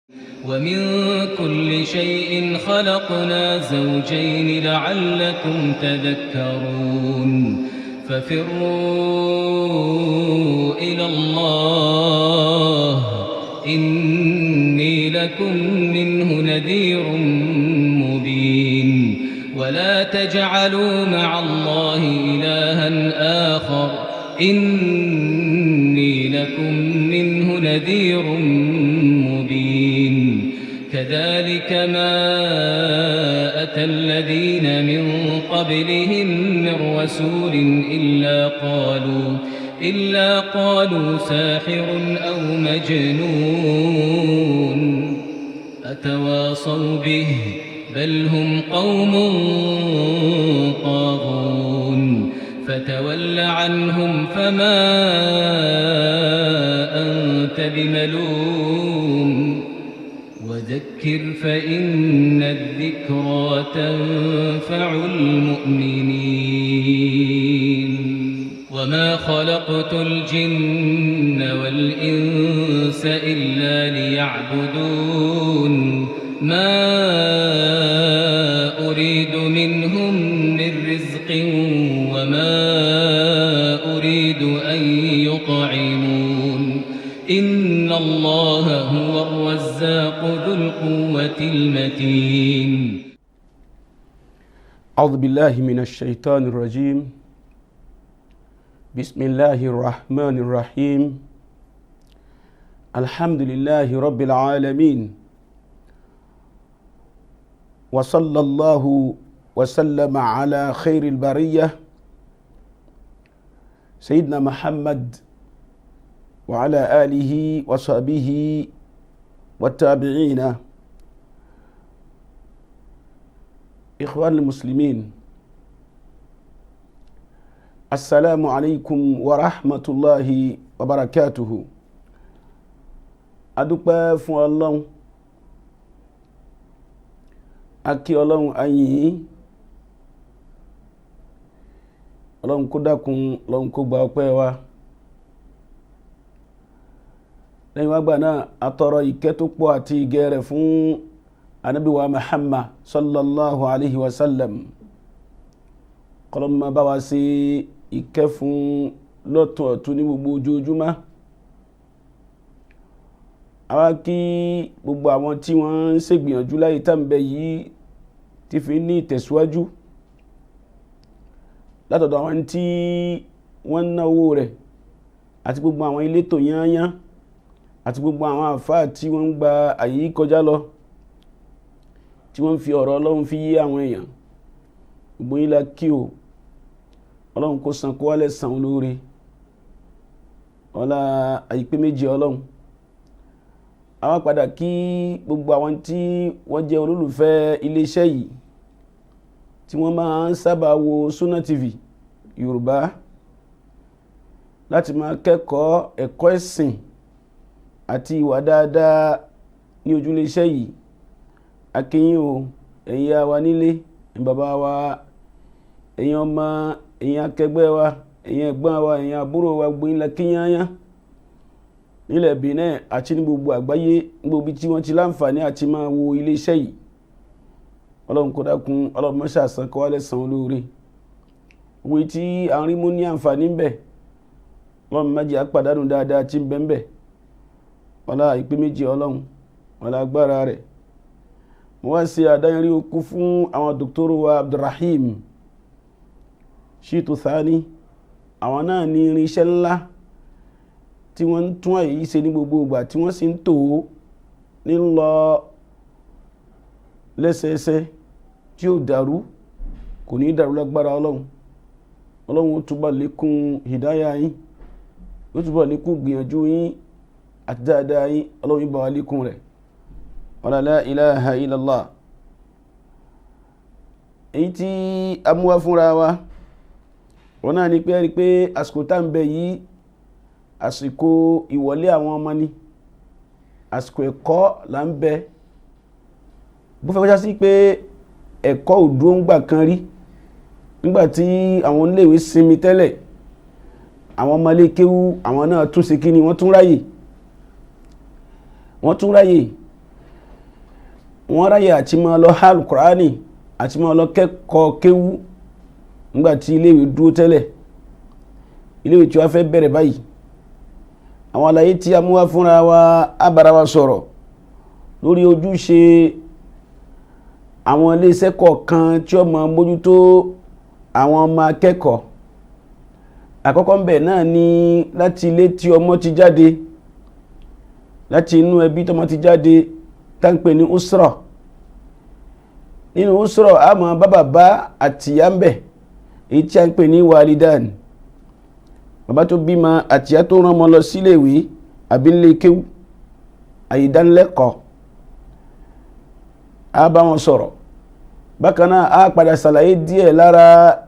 ومن كل شيء خلقنا زوجين لعلكم تذكرون. ففروا إلى الله، إني لكم منه نذير مبين. ولا تجعلوا مع الله إلها آخر، إني لكم منه نذير مبين. كذلك ما أتى الذين من قبلهم من رسول إلا قالوا ساحر أو مجنون. أتواصوا به، بل هم قوم طاغون. فتول عنهم فما أنت بملوم، وذكر فإن الذكرى تنفع المؤمنين. وما خلقت الجن والإنس إلا ليعبدون. ما أريد منهم من رزق وما أريد أن يطعمون. إن الله هو الرزاق ذو القوة المتين. أعوذ بالله من الشيطان الرجيم. بسم الله الرحمن الرحيم. الحمد لله رب العالمين، وصلى الله وسلم على خير البرية سيدنا محمد وعلى آله وصحبه والتابعين. إخوان المسلمين، السلام عليكم ورحمة الله وبركاته. Adúpẹ́ fún Ọlọ́run, a kí Ọlọ́run, a yìn Ọlọ́run, kó dákun, Ọlọ́run kó gba ọpẹ́ wa. Lẹ́yìn wá gbà náà, a tọrọ ìkẹ́ tó pọ̀ àti ìgẹ̀ rẹ̀ fún Ànábì wa Muhammad sallallahu alayhi wa sallam. Kọlọ́mọ bá wa ṣe ìkẹ́ fún lọ́tún ọ̀tún ní gbogbo ojoojúmọ́. Àwa kí gbogbo àwọn tí wọ́n ń ṣègbìyànjú láyé tá ń bẹ yìí ti fi ní ìtẹ̀síwájú, látọ̀dọ̀ àwọn tí wọ́n ń náwó rẹ̀ àti gbogbo àwọn elétò yányán àti gbogbo àwọn àfáà tí wọ́n ń gba àyè kọjá lọ, tí wọ́n ń fi ọ̀rọ̀ Ọlọ́run fi yé àwọn èèyàn. Gbogbo yín la kí o. Ọlọ́run kó san kó wálẹ̀ san olóore ọlá àyípé méjì Ọlọ́run. Àwọn padà kí gbogbo àwọn tí wọ́n jẹ́ olólùfẹ́ iléeṣẹ́ yìí, tí wọ́n máa ń sábà wo Sunna TV Yorùbá láti máa kẹ́kọ̀ọ́ ẹ̀kọ́ ẹ̀sìn àti ìwà dáadáa ní ojúléeṣẹ́ yìí. A kí yín o, ẹ̀yin ìyá wa nílé, ẹ̀yin bàbá wa, ẹ̀yin ọmọ, ẹ̀yin akẹgbẹ́ wa, ẹ̀yin ẹ̀gbọ́n wa, ẹ̀yin àbúrò wa, gbogbo yín la kí yányán nílẹ̀ Benin àti ní gbogbo àgbáyé, ní gbogbo tí wọ́n ti láǹfààní àti máa wo iléeṣẹ́ yìí. Ọlọ́run kó dákun, Ọlọ́run mọ́ṣẹ́ àsán kó wá lẹ́san olóore. Owó tí à ń rí mú ní àǹfààní ń bẹ, Ọlọ́run má jẹ́ á pàdánù dáadáa tí ń bẹ ń bẹ. Ọlá ìpè méjì Ọlọ́run, ọlá agbára rẹ̀. Mo wá ṣe àdáyanrí okú fún àwọn dòkítọ́rù wa Abdulrahim Shitu Thani. Àwọn náà ní irinṣẹ́ ńlá tí wọ́n ń tún àyè yìí ṣe ní gbogbo ìgbà, tí wọ́n sì ń tò ó ní lọ lẹ́sẹẹsẹ tí ó dàrú, kò ní dàrú lágbára Ọlọ́run. Ọlọ́run ó túbọ̀ lékún hìdáyà yín, ó túbọ̀ lékún gbìyànjú yín àti dáadáa yín. Ọlọ́run yóò bá wa lékún rẹ̀. Wala la ilaha illallah. Èyí tí a mú wá fúnra wa wọn náà ni pé rí pé àsìkò tá ń bẹ yìí, àsìkò ìwọlé àwọn ọmọ ni, àsìkò ẹ̀kọ́ là ń bẹ. Bó fẹ́ kọjá sí pé ẹ̀kọ́ ò dúró ńgbà kan rí, nígbà tí àwọn oníléèwé sinmi tẹ́lẹ̀, àwọn ọmọ ilé kéwú àwọn náà tún ṣe kíni, wọ́n tún ráyè. Wọ́n ráyè àti máa lọ há Al-Qur'ani àti máa lọ kẹ́kọ̀ọ́ kéwú nígbà tí iléèwé dúró tẹ́lẹ̀. Iléèwé tí wọ́n fẹ́ bẹ̀rẹ̀ báyìí, àwọn àlàyé tí a mú wá fúnra wa, á bára wa sọ̀rọ̀ lórí ojúṣe àwọn iléeṣẹ́ kọ̀ọ̀kan tí ó máa mójútó àwọn ọmọ akẹ́kọ̀ọ́. Àkọ́kọ́ ńbẹ̀ náà ni láti ilé tí ọmọ ti jáde, láti inú ẹbí tọmọ ti jáde, tá ń pè ní usra. Nínú usra, a máa bá bàbá àtìyá ńbẹ̀, èyí tí a ń pè ní walidan. Bàbá tó bímọ àtìyá tó rán ọmọ lọ síléèwé àbí nílé kéwú, àyídánilẹ́kọ̀ọ́, a bá wọn sọ̀rọ̀. Bákan náà, a padà ṣàlàyé díẹ̀ lára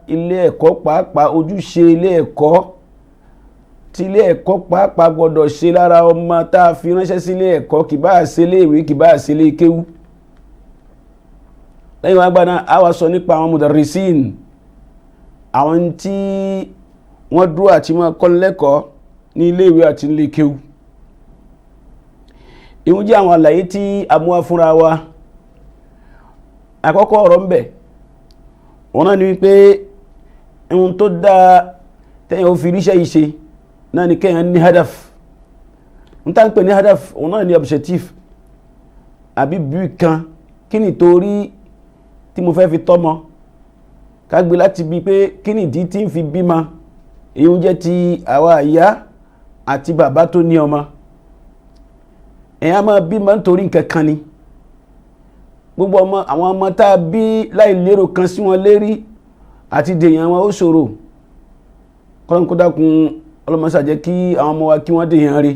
ilé ẹ̀kọ́ pàápàá, ojúṣe ilé ẹ̀kọ́ tí ilé ẹ̀kọ́ pàápàá gbọ́dọ̀ ṣe lára ọmọ tá a fi ránṣẹ́ sí ilé ẹ̀kọ́, kì bá ṣe ilé ìwé, kì bá ṣe ilé kéwú. Lẹ́yìn wá gbà náà, a wá sọ nípa àwọn mudarrisin, àwọn tí wọ́n dúró àti máa kọ́ lẹ́kọ̀ọ́ ní ilé ìwé àti ilé kéwú. Ìwọ́n jẹ́ àwọn àlàyé tí a mú wá fúnra wa. Àkọ́kọ́ ọ̀rọ̀ ńbẹ̀ wọn náà ni wípé ohun tó dáa tẹ́yàn ó fi ríṣẹ́ yìí ṣe náà ni kẹ́yàn ní hadaf. N tá ń pè ní hadaf, òun náà ni objectif àbí bí kan. Kí ni torí tí mo fẹ́ fi tọ́mọ? Ká gbé láti bí pé kí ni ìdí tí ń fi bímọ. Èyí ń jẹ́ ti àwa ìyá àti bàbá tó ní ọmọ. Èèyàn máa bímọ nítorí nǹkan kan ni. Gbogbo ọmọ, àwọn ọmọ tá a bí láì lérò kan sí wọn lérí, àti dèèyàn wọn ó ṣòro. Kọ́ńkọ́dákun, ọlọ́mọṣà jẹ́ kí àwọn ọmọ wa kí wọ́n dèèyàn rí.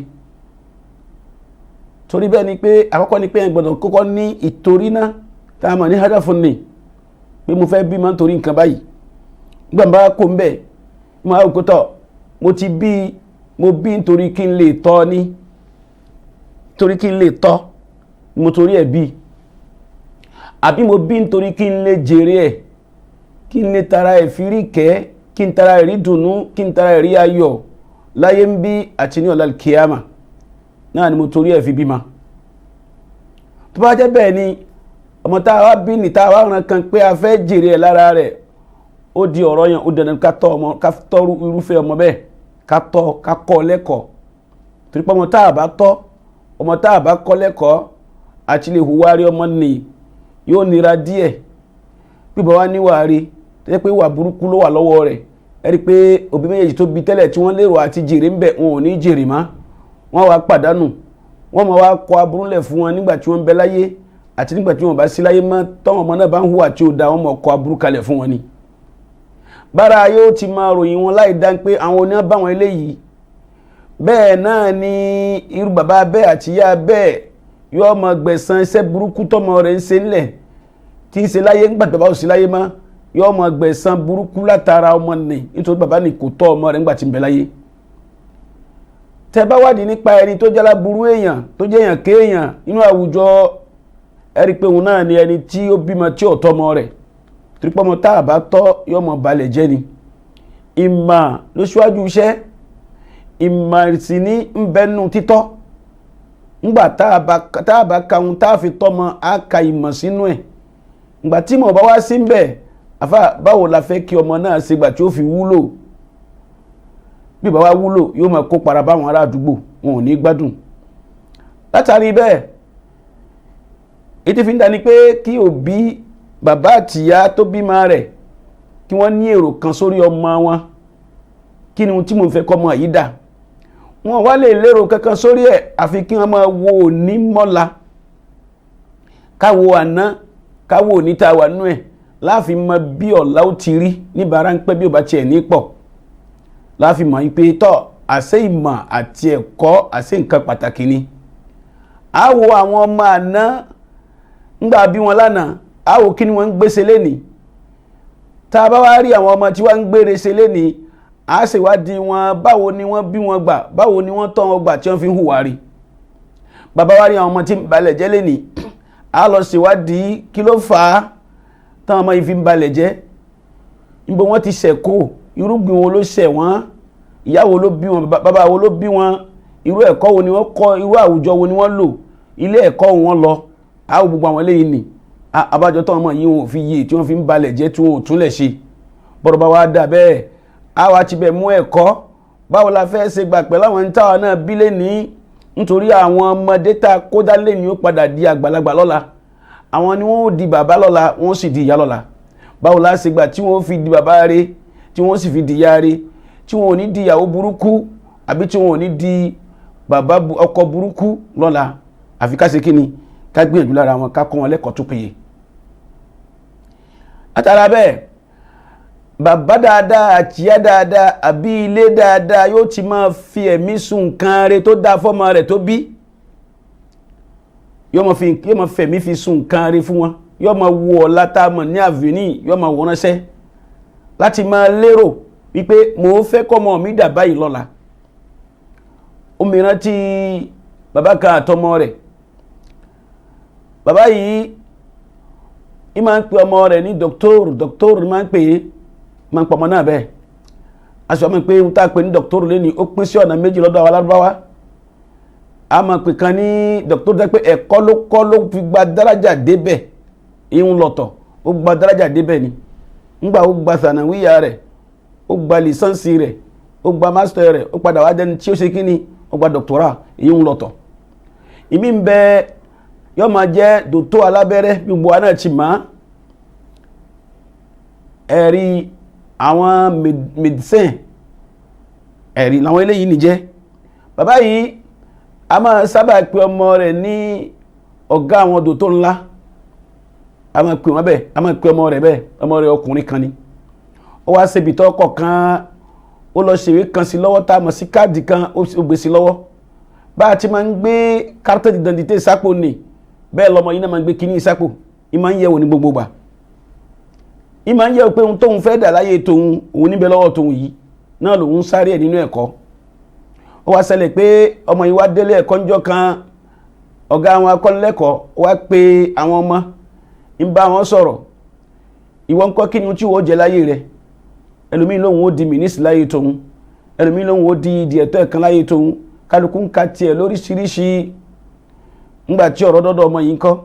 Torí bẹ́ẹ̀ ni pé àkọ́kọ́ ni pé ẹ̀ gbọ́dọ̀ kọ́kọ́ ní ìtorí náà tá a mọ̀ ní hadafun, ni pé mo fẹ́ bímọ nítorí nǹkan báyìí. Nígbà bá kó ń bẹ̀, mo á kó tọ̀, mo ti bí, mo bí nítorí kí n lè tọ́ ni, torí kí n lè tọ́ mo torí ẹ̀ bí, àbí mo bí nítorí kí n lè jèrè ẹ̀, kí n lè tara ẹ̀ fi rí kẹ́, kí n tara ẹ̀ rí dùnnú, kí n tara ẹ̀ rí ayọ̀ láyé ń bí àti ní ọ̀la kíyámà náà ni mo torí ẹ̀ fi bímọ. Tó bá jẹ́ bẹ́ẹ̀ ni, ọmọ tá a wá bí ní tá a wá ràn kan pé a fẹ́ jèrè ẹ̀ lára rẹ̀, ó di ọ̀rọ̀ yẹn, ó dandan ká tọ́ ọmọ, ká tọ́ irúfẹ́ ọmọ bẹ́ẹ̀, ká tọ́, ká kọ́ lẹ́kọ̀ọ́. Torí pé ọmọ tá a bá tọ́, ọmọ tá a bá kọ́ lẹ́kọ̀ọ́, àti lè hùwà rí ọmọ nìyí yóò nira díẹ̀. Bíbọ̀ wá níwà rí tó jẹ́ pé ìwà burúkú ló wà lọ́wọ́ rẹ̀, ẹ rí i pé òbí méjèèjì tó bí tẹ́lẹ̀ tí wọ́n lérò àti jèrè ń bẹ̀, wọn ò ní jèrè mọ́, wọ́n wá pàdánù. Wọ́n máa wá kọ aburú lẹ̀ fún wọn nígbà tí wọ́n ń bẹ láyé àti nígbà tí wọ́n bá sí láyé mọ́. Tọ́wọ́n ọmọ náà bá ń hùwà tí ó da, wọ́n máa kọ aburú kalẹ̀ fún wọn ni. Bára yóò ti máa ròyìn wọn láì dá pé àwọn oníyàn bá wọn eléyìí. Bẹ́ẹ̀ náà ni irú bàbá bẹ́ẹ̀ àti ìyá bẹ́ẹ̀ yóò máa gbẹ̀san iṣẹ́ burúkú tọ́mọ rẹ̀ ń ṣe ńlẹ̀ tí ń ṣe láyé. Ńgbà tó bá ò sí láyé mọ́, yóò máa gbẹ̀san burúkú látara ọmọ nì, nítorí bàbá nì kò tọ́ ọmọ rẹ̀ ńgbà tí ń bẹ láyé. Tẹ́ bá wádìí nípa ẹni tó jẹ́ aláburú èèyàn, tó jẹ́ èèyàn kéèyàn nínú àwùjọ, ẹ rí i pé òun náà ni ẹni tí ó bímọ tí ò tọ́mọ rẹ̀. Torí pé ọmọ tá a bá tọ́ yóò máa balẹ̀ jẹ́ ni. Ìmọ̀ ló ṣíwájú iṣẹ́, ìmọ̀ sì ní ń bẹnu títọ́. Ńgbà tá a bá ka ohun tá a fi tọ́mọ, á ka ìmọ̀ sínú ẹ̀. Ńgbà tí ìmọ̀ bá wá sí ń bẹ̀, àfà, báwo la fẹ́ kí ọmọ náà ṣe gbà tí ó fi wúlò? Bí bá wá wúlò, yóò máa kó para báwọn ará àdúgbò, wọn ò ní gbádùn. Látàrí bẹ́ẹ̀, ètí fi ń dání pé kí òbí, bàbá àtìyá tó bímọ rẹ̀, kí wọ́n ní èrò kan sórí ọmọ wọn. Kí ni ohun tí mo fẹ́ kọ́ ọmọ yìí dà? Wọn wá lè lérò kankan sórí ẹ̀, àfi kí wọ́n máa wo òní mọ́la, káwo àná, káwo òní tá a wà nú ẹ̀, láàfin mọ bí ọ̀la ó ti rí níbàárà ń pẹ́ bí ò bá tiẹ̀ ní pọ̀, láàfin mọ̀ pé tọ́ àṣẹ ìmọ̀ àti ẹ̀kọ́, àṣẹ nǹkan pàtàkì ni. A wo àwọn ọmọ àná ńgbà bí wọn lánàá, a wo kí ni wọ́n ń gbèsè lénìí. Tá a bá wá rí àwọn ọmọ tí wọ́n ń gbére ṣe lénìí, a ṣèwádìí wọn, báwo ni wọ́n bí wọn gbà, báwo ni wọ́n tọ́ wọn gbà tí wọ́n fi ń hùwà rí. Bàbá wa rí àwọn ọmọ tí ń balẹ̀ jẹ́ lénìí, a lọ ṣèwádìí kí ló fà á táwọn ọmọ yìí fi ń balẹ̀ jẹ́, níbo wọ́n ti ṣẹ̀kó, irúgbìn wo ló ṣẹ̀ wọ́n, ìyá wo ló bí wọn, bàbá wo ló bí wọn, irú ẹ̀kọ́ wo ni wọ́n kọ́, irú àwùjọ wo ni wọ́n lò, ilé ẹ̀kọ́ wo wọ́n lọ. Àwọn gbogbo àwọn eléyìí ni abájọ tó ọmọ yìí wọn ò fi yé tí wọ́n fi ń balẹ̀ jẹ́ tí wọn ò túnlẹ̀ ṣe. Bọ́dọ̀ bá wa dà bẹ́ẹ̀, àwa ti bẹ̀ mú ẹ̀kọ́ báwo la fẹ́ ṣe gbà pẹ̀lú àwọn táwa náà bí lẹ́ni, nítorí àwọn ọmọdé tá a kó dá lẹ́ni ó padà di àgbàlagbà lọ́la. Àwọn ni wọ́n ó di bàbá lọ́la, wọ́n sì di ìyá lọ́la. Báwo la ṣe gbà tí wọ́n fi di bàbá rẹ̀, tí wọ́n sì fi di ìyá rẹ̀, tí wọ́n ò ní di ìyàwó burúkú àbí tí wọ́n ò ní di bàbá ọkọ burúkú lọ́la? Àfi ká ṣe kí ni? Ká gbìyànjú lára wọn, ká kọ́ wọn lẹ́kọ̀ọ́ tó péye. Látara bẹ́ẹ̀, bàbá dáadáa àtìyá dáadáa àbí ilé dáadáa yóò ti máa fi ẹ̀mí sun nǹkan rẹ̀ tó dáa fọ́mọ rẹ̀ tó bí. Yóò máa fẹ̀mí fi sun nǹkan rẹ̀ fún wọn. Yóò máa wo ọ̀la tá a mọ̀ ní àvìní, yóò máa wọ́n ránṣẹ́ láti máa lérò wípé mò ń fẹ́ kọ́mọ mi dà báyìí lọ́la. Òmíràn tí bàbá kan àtọmọ rẹ̀, bàbá yìí í máa ń pe ọmọ rẹ̀ ní dọ́kítọ́rù, dọ́kítọ́rù máa ń pè é, máa ń pọ̀ ọmọ náà bẹ́ẹ̀. Aṣọ mi pé ohun tá a pè ní dọ́kítọ́rù lẹ́ni ó pín sí ọ̀nà méjì lọ́dọ̀ àwọn alárúbáwá. A máa pè kan ní dọ́kítọ́rù tẹ́ pé ẹ̀kọ́ ló kọ́ ló fi gba dáràjà débẹ̀, ìhun lọ̀tọ̀ ó gba dáràjà débẹ̀ ni. Ńgbà ó gba sànàwíyà rẹ̀, ó gba lìsánsì rẹ̀, ó gba mástẹ̀ rẹ̀, ó padà wá dẹni tí ó ṣe kí ni, ó gba dọ́kítọ́rà, ìhun lọ̀tọ̀. Ìmí ń bẹ yóò máa jẹ́ dòtó alábẹ́rẹ́, gbogbo wa náà ti mọ̀. Ẹ̀rí àwọn medicine, ẹ̀rí làwọn eléyìí nìjẹ́. Bàbá yìí a máa sábà pe ọmọ rẹ̀ ní ọ̀gá àwọn dòtó ńlá, a máa pe wọn bẹ́ẹ̀, a máa pe ọmọ rẹ̀ bẹ́ẹ̀. Ọmọ rẹ̀ ọkùnrin kan ni. Ó wá ṣe ibìtọ́ ọkọ̀ kan, ó lọ ṣèwé kan sí lọ́wọ́ tá a mọ̀ sí káàdì kan, ó gbé sí lọ́wọ́. Bá a ti máa ń gbé carte d'identité sápò ni, bẹ́ẹ̀ lọmọ yìí náà máa ń gbé kíní sápò. Ì máa ń yẹ̀wò ní gbogbo gbà, ì máa ń yẹ̀wò pé ohun tóun fẹ́ dà láyé tòun, òun níbẹ̀ lọ́wọ́ tòun yìí náà lòun sáré ẹ̀ nínú ẹ̀kọ́. Ó wá ṣẹlẹ̀ pé ọmọ yìí wá délé ẹ̀kọ́ ńjọ́ kan, ọ̀gá àwọn akọ́nilẹ́kọ̀ọ́ wá pe àwọn ọmọ, ń bá wọn sọ̀rọ̀. Ìwọ ńkọ́, kí ni tí wọ́n jẹ láyé rẹ̀? Ẹlòmíì lòun ó di mínísì láyé tòun, ẹlòmíì lòun ó di ìdí ẹ̀tọ́ ẹ̀kan láyé tòun. Kálukú ń ka tiẹ̀ lóríṣiríṣi. Ńgbà tí ọ̀rọ̀ dọ́dọ̀ ọmọ yìí ńkọ́,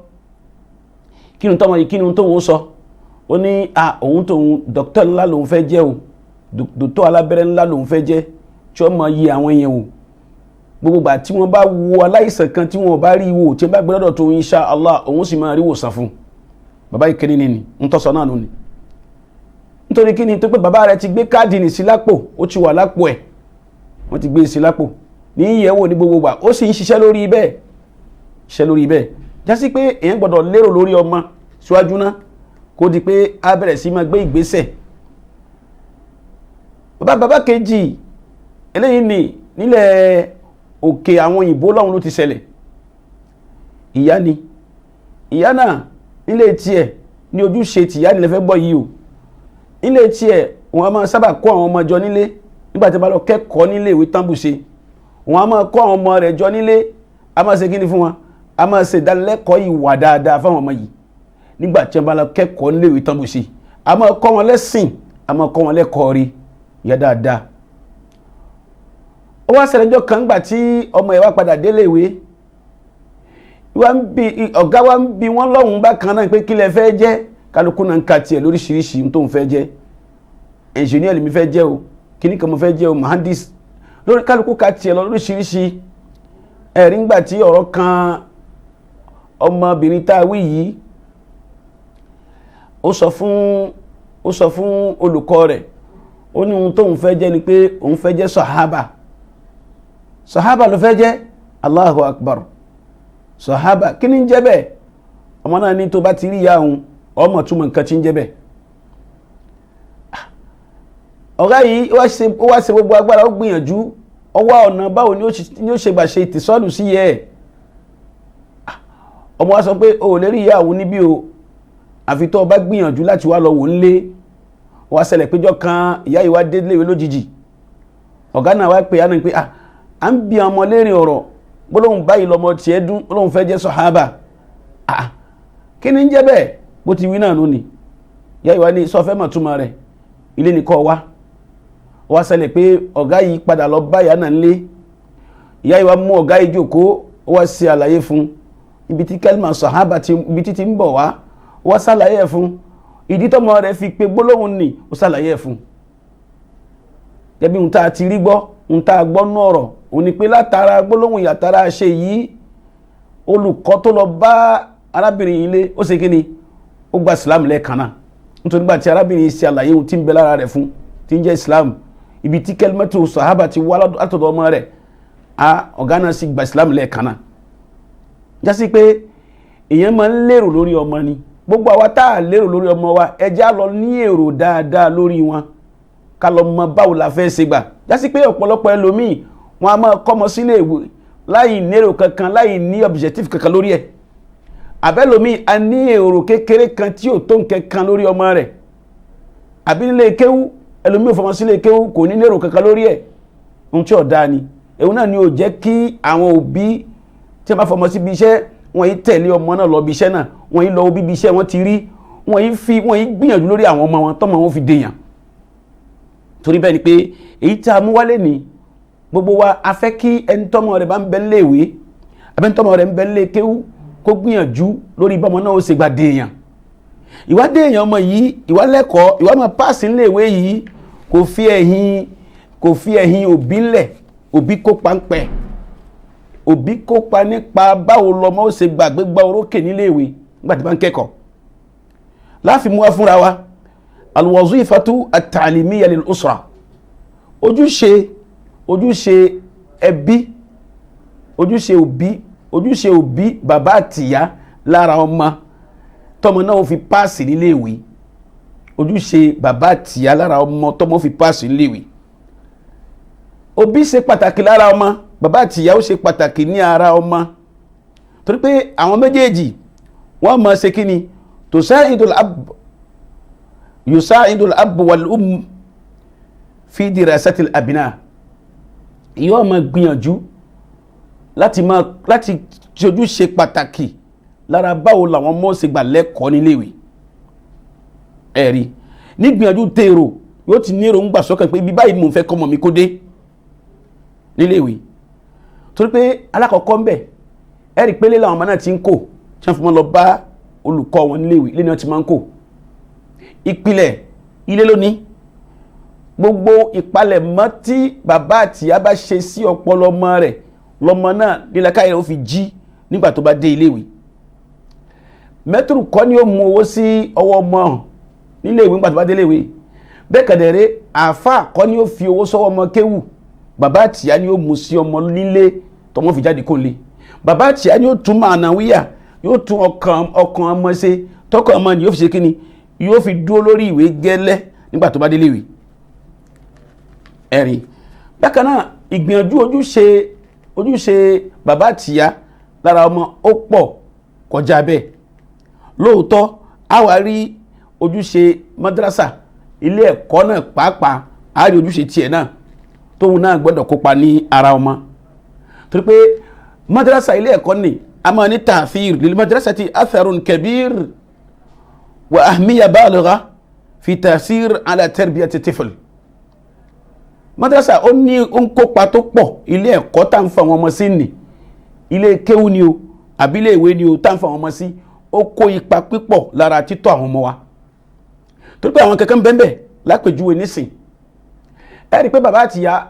kí ni tọmọ yìí, kí ni tóun sọ? Ó ní à òun tóun dọ́kítà ńlá lòun fẹ́ jẹ́ o, dòtó alábẹ́rẹ́ ńlá lòun fẹ́ jẹ́, tí wọ́n máa yẹ àwọn yẹn wò. Gbogbo gbà tí wọ́n bá wo aláìsàn kan tí wọ́n bá rí wò, tí wọ́n bá gbé lọ́dọ̀ tó, insha Allah, òun sì máa rí wòsàn fún un. Bàbá yìí kéde ni ń tọ́sọ náà nù ni. Nítorí kí ni? Tó pé bàbá rẹ̀ ti gbé káàdì nì sí lápò, ó ti wà lápò ẹ̀, wọ́n ti gbé sí lápò ní ìyẹ̀wò ní gbogbo gbà, ó sì ń ṣiṣẹ́ lórí bẹ́ẹ̀, ṣiṣẹ́ lórí bẹ́ẹ̀. Jásí pé èèyàn gbọ́dọ̀ lérò lórí ọmọ síwájú ná, kó di pé á bẹ̀rẹ̀ sí máa gbé ìgbésẹ̀. Bàbá kejì eléyìí ni nílẹ̀ òkè àwọn òyìnbó lọ́hùn ló ti ṣẹlẹ̀. Ìyá ni ìyá náà nílé tiẹ̀ ní ojúṣe tìyá nílẹ̀ fẹ́ gbọ́ yìí o. Nílé tiẹ̀, wọn a máa sábà kó àwọn ọmọ jọ nílé nígbà tí wọ́n bá lọ kẹ́kọ̀ọ́ nílé ìwé tánbùṣe. Wọn a máa kó àwọn ọmọ rẹ̀ jọ nílé, a máa ṣe kíni fún wọn, a máa ṣe ìdánilẹ́kọ̀ọ́ ìwà dáadáa fáwọn ọmọ yìí nígbà tí wọ́n bá lọ kẹ́kọ̀ọ́ nílé ìwé tánbùṣe. A máa kọ́ wọn lẹ́sìn, a máa kọ́ wọn lẹ́kọ̀ọ́ rí ìyá dáadáa. Ó wá ṣẹlẹ̀ ọjọ́ kan gbà tí ọmọ ẹ̀ wá padà délé ìwé, ọ̀gá wa ń bi wọ́n lọ́hùn bákan náà pé kí lẹ fẹ́ jẹ́. Kálukú náà ń ka tiẹ̀ lóríṣiríṣi tó ń fẹ́ jẹ́. Ẹnjìníà lèmi fẹ́ jẹ́ o, kíní kan mo fẹ́ jẹ́ o, mahandis lórí, kálukú ka tiẹ̀ lọ lóríṣiríṣi. Ẹ̀rí ńgbà tí ọ̀rọ̀ kan ọmọbìnrin tá a wí yìí, ó sọ fún olùkọ́ rẹ̀, ó ní ohun tóun fẹ́ jẹ́ ni pé òun fẹ́ jẹ́ sàhábà. Sàhábà ló fẹ́ jẹ́. Allahu akbar! Sàhábà, kí ni ń jẹ́ bẹ́ẹ̀? Ọmọ náà ní tó bá ti rí ìyá òun, ọmọ túmọ̀ nǹkan tí ń jẹ́ bẹ́ẹ̀. Ọ̀gá yìí ó wá ṣe gbogbo agbára, ó gbìyànjú, ó wá ọ̀nà báwo ni ó ṣe gbà ṣe ìtìsọ́lù sí yẹ ẹ̀. Ọmọ wa sọ pé o ò lè rí ìyá òun níbí o, àfi tó o bá gbìyànjú láti wá lọ wò ń lé. Wá ṣẹlẹ̀ péjọ kan, ìyá yìí wá dé léwe lójijì. Ọ̀gá náà wá pè á ní pé à ń bi ọmọ léèrè ọ̀rọ̀, gbólóhùn báyìí lọmọ tiẹ̀ dún, gbólóhùn fẹ́ jẹ́ sọ̀hábà. Kí ni ń jẹ́ bẹ́ẹ̀? Bó ti wí náà nù ni. Ìyá yìí wá ní sọ fẹ́ mọ̀ túmọ̀ rẹ̀, ilé ni kọ́ wá. Wá ṣẹlẹ̀ pé ọ̀gá yìí padà lọ bá ìyá náà nílé. Ìyá yìí wá mú ọ̀gá yìí jókòó, ó wá ṣe àlàyé fún un. Ibi tí kẹ́lìmà sàhábà ti ibi tí ti ń bọ̀ wá, wá ṣàlàyé ẹ̀ fún. Ìdí tọ́mọ rẹ̀ fi pe gbólóhùn nì, ó ṣàlàyé ẹ̀ fún. Gẹ́bí ohun tá a ti rí gbọ́, ohun tá a gbọ́ nú ọ̀rọ̀ òun ni pé látara gbólóhùn yàtara ṣe yìí, olùkọ́ tó lọ bá arábìnrin yìí lé, ó ṣe kí ni, ó gba Islam lẹ́ẹ̀kan náà. Nítorí nígbà tí arábìnrin yìí ṣe àlàyé ohun tí ń bẹ lára rẹ̀ fún, tí ń jẹ́ Islam, ibi tí kẹlímẹ́tò sàhábà ti wá látọ̀dọ̀ ọmọ rẹ̀, a ọ̀gá náà sì gba Islam lẹ́ẹ̀kan náà. Jásí pé èèyàn máa ń lérò lórí ọmọ ni. Gbogbo àwa tá a lérò lórí ọmọ wa, ẹ já lọ ní èrò dáadáa lórí wọn, ká lọ mọ báwo la fẹ́ ṣe gbà. Jásí pé ọ̀pọ̀lọpọ̀ ẹlòmíì wọn a máa kọ́mọ sílé ìwé láì nérò kankan, láì ní objective kankan lórí ẹ̀. Àbẹ́lòmíì a ní èrò kékeré kan tí ò tó nǹkan kan lórí ọmọ rẹ̀. Àbí nílé kéwú, ẹlòmíì ò fọmọ sílé kéwú, kò ní nérò kankan lórí ẹ̀. Ohun tí ò dáa ni. Èyí náà ni ò jẹ́ kí àwọn òbí tí wọ́n bá fọmọ síbi iṣẹ́, wọ́n yìí tẹ̀lé ọmọ náà lọ ibi iṣẹ́ náà, wọ́n yìí lọ bí iṣẹ́ wọn ti rí, wọ́n yìí fi wọ́n yìí gbìyànjú lórí àwọn ọmọ wọn tọ́mọ wọn fi dèèyàn. Torí bẹ́ẹ̀ ni pé èyí tí a mú wálé ní gbogbo wa, a fẹ́ kí ẹni tọ́mọ rẹ̀ bá ń bẹ nílé ìwé, àbẹ́ni tọ́mọ rẹ̀ ń bẹ nílé kéwú, kó gbìyànjú lórí bọ́mọ náà ó ṣe gba dèèyàn. Ìwà dèèyàn ọmọ yìí, ìwà lẹ́kọ̀ọ́, ìwà máa páàsì nílé ìwé yìí, kò fi ẹ̀yìn òbí ńlẹ̀. Òbí kópa ń pẹ́, òbí kópa nípa báwo lọmọ ó ṣe gbàgbé gba orókè nílé ìwé nígbà tí bá ń kẹ́kọ̀ọ́. Láàfin mú wa fúnra wa alwazifatu at-ta'limiyya lil usra, ojúṣe ẹbí, ojúṣe òbí, ojúṣe òbí bàbá àtìyá lára ọmọ tọmọ náà ó fi páàsì nílé ìwé. Ojúṣe bàbá àtìyá lára ọmọ tọmọ ó fi páàsì nílé ìwé. Òbí ṣe pàtàkì lára ọmọ, bàbá àtìyá ó ṣe pàtàkì ní ara ọmọ, torí pé àwọn méjèèjì wọ́n máa ṣe kíni, tusa'idul ab yusa'idul ab wal um fi dirasatil abina. Yóò máa gbìyànjú láti ṣojú ṣe pàtàkì lára báwo làwọn ọmọ ṣe gbà lẹ́kọ̀ọ́ níléèwé. Ẹ̀rí nígbìyànjú tèrò yóò ti ní èròǹgbà sọ́kàn pé ibi báyìí mò ń fẹ́ kọ́mọ mi kó dé níléèwé. Torí pé alákọ̀ọ́kọ́ ń bẹ̀, ẹ̀rí pé lé làwọn ọmọ náà ti ń kò tí wọ́n fi mọ́ lọ bá olùkọ́ wọn níléèwé, ilé ni wọ́n ti máa ń kò. Ìpìlẹ̀ ilé lónìí, gbogbo ìpalẹ̀mọ́ tí bàbá àtìyá bá ṣe sí ọpọlọ ọmọ rẹ̀ lọmọ náà nílẹ̀káyẹ̀ ó fi jí nígbà tó bá dé iléèwé. Mẹ́tòrò kọ́ ni ó mú owó sí ọwọ́ ọmọ níléèwé nígbà tó bá dé iléèwé. Bẹ́ẹ̀ kẹ̀dẹ̀rẹ́ àáfàá kọ́ ni ó fi owó sọ́wọ́ ọmọ kéwù, bàbá àtìyá ni ó mú sí ọmọ nílé tọmọ fi jáde kó lé. Bàbá àtìyá ni ó tún mànàwíyà, yóò tún ọkàn ọmọ ṣe, tọkàn ọmọ ni yóò fi ṣe kíni, yóò fi dúró lórí ìwé gẹ́lẹ́ nígbà tó bá dé iléèwé. Ẹ̀rí bákan náà, ìgbìyànjú ojúṣe bàbá àtìyá lára ọmọ ó pọ̀ kọjá bẹ́ẹ̀. Lóòótọ́ a wá rí ojúṣe madrasa, ilé ẹ̀kọ́ náà pàápàá, a rí ojúṣe tiẹ̀ náà tóun náà gbọ́dọ̀ kópa ní ara ọmọ. Torí pé madrasa ilé ẹ̀kọ́ ni a máa ní tààfíìr lil madrasati atharun kabir wa ahmiya baligha fi ta'sir ala tarbiyati tifl. Madrasa ó ní ó ń kópa tó pọ̀. Ilé ẹ̀kọ́ tá ń fa àwọn ọmọ sí ni, ilé kéwú ni o àbí ilé ìwé ni o tá ń fa àwọn ọmọ sí, ó kó ipa pípọ̀ lára títọ́ àwọn ọmọ wa. Torí pé àwọn kankan bẹ́ẹ̀ lápèjúwe nísìn, ẹ rí i pé bàbá àtìyá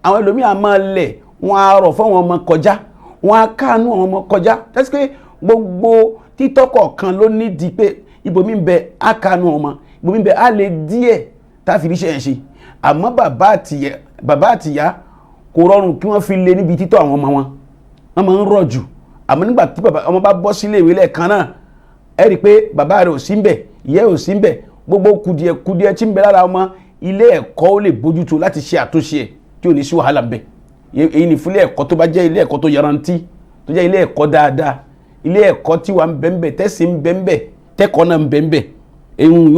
àwọn ẹlòmíà máa lẹ̀, wọ́n á rọ̀ fún àwọn ọmọ kọjá, wọ́n á káànú àwọn ọmọ kọjá. Tẹ́sí pé gbogbo títọ́ kọ̀ọ̀kan ló ní di pé ibòmí ń bẹ á káànú ọmọ, ibòmí ń bẹ á lè díẹ̀ tá a fi ríṣẹ́ yẹn ṣe. Àmọ́ bàbá àtìyá kò rọrùn kí wọ́n fi lé níbi títọ́ àwọn ọmọ wọn, wọ́n máa ń rọ̀ jù. Àmọ́ nígbà tí ọmọ bá bọ́ sílé ìwé lẹ́ẹ̀kan náà, ẹ rí i pé bàbá rẹ̀ ò sí ń bẹ̀, ìyá ò sí ń bẹ̀, gbogbo kùdìẹ̀kudiẹ tí ń bẹ lára ọmọ, ilé ẹ̀kọ́ ó lè bójútó láti ṣe àtúnṣe ẹ̀ tí ò ní sí wàhálà ń bẹ̀. Èyí ni fúnlé ẹ̀kọ́ tó bá jẹ́ ilé ẹ̀kọ́ tó yarantí, tó jẹ́ ilé ẹ̀kọ́ dáadáa, ilé ẹ̀kọ́ tí wà ń bẹ ń bẹ̀, tẹ́sí ń bẹ ń bẹ̀, tẹ́kọ̀ọ́ náà ń bẹ ń bẹ̀, èyí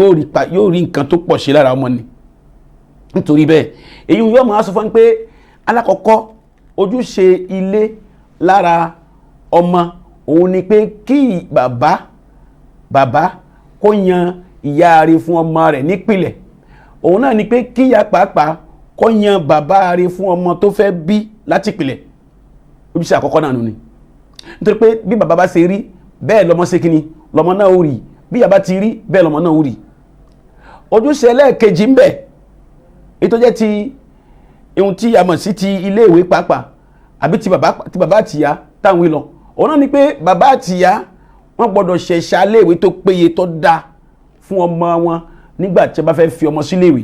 yóò rí nǹkan tó pọ̀ ṣe lára ọmọ ni. Nítorí bẹ́ẹ̀ èyí yóò máa sọ fún mi pé alákọ̀ọ́kọ́ ojúṣe ilé lára ọmọ òun ni pé kí bàbá kó yan ìyá rẹ̀ fún ọmọ rẹ̀ nípìlẹ̀. Òun náà ni pé kí ìyá pàápàá kó yan bàbá rẹ̀ fún ọmọ tó fẹ́ bí láti pìlẹ̀. Ojúṣe àkọ́kọ́ náà nù ni. Nítorí pé bí bàbá bá ṣe rí bẹ́ẹ̀ lọ́mọ ṣe kíni lọ́mọ náà ó rí, bí ìyá bá ti rí bẹ́ẹ̀ lọ́mọ náà ó rí. Ojúṣe ẹlẹ́ẹ̀kejì ń bẹ, èyí tó jẹ́ ti ohun tí a mọ̀ sí ti iléèwé pàápàá àbí ti bàbá àtìyá táwọn ìlọ, òun náà ni pé bàbá àtìyá wọ́n gbọ́dọ̀ ṣẹ̀ṣà iléèwé tó péye tó dáa fún ọmọ wọn nígbà tí a bá fẹ́ fi ọmọ síléèwé.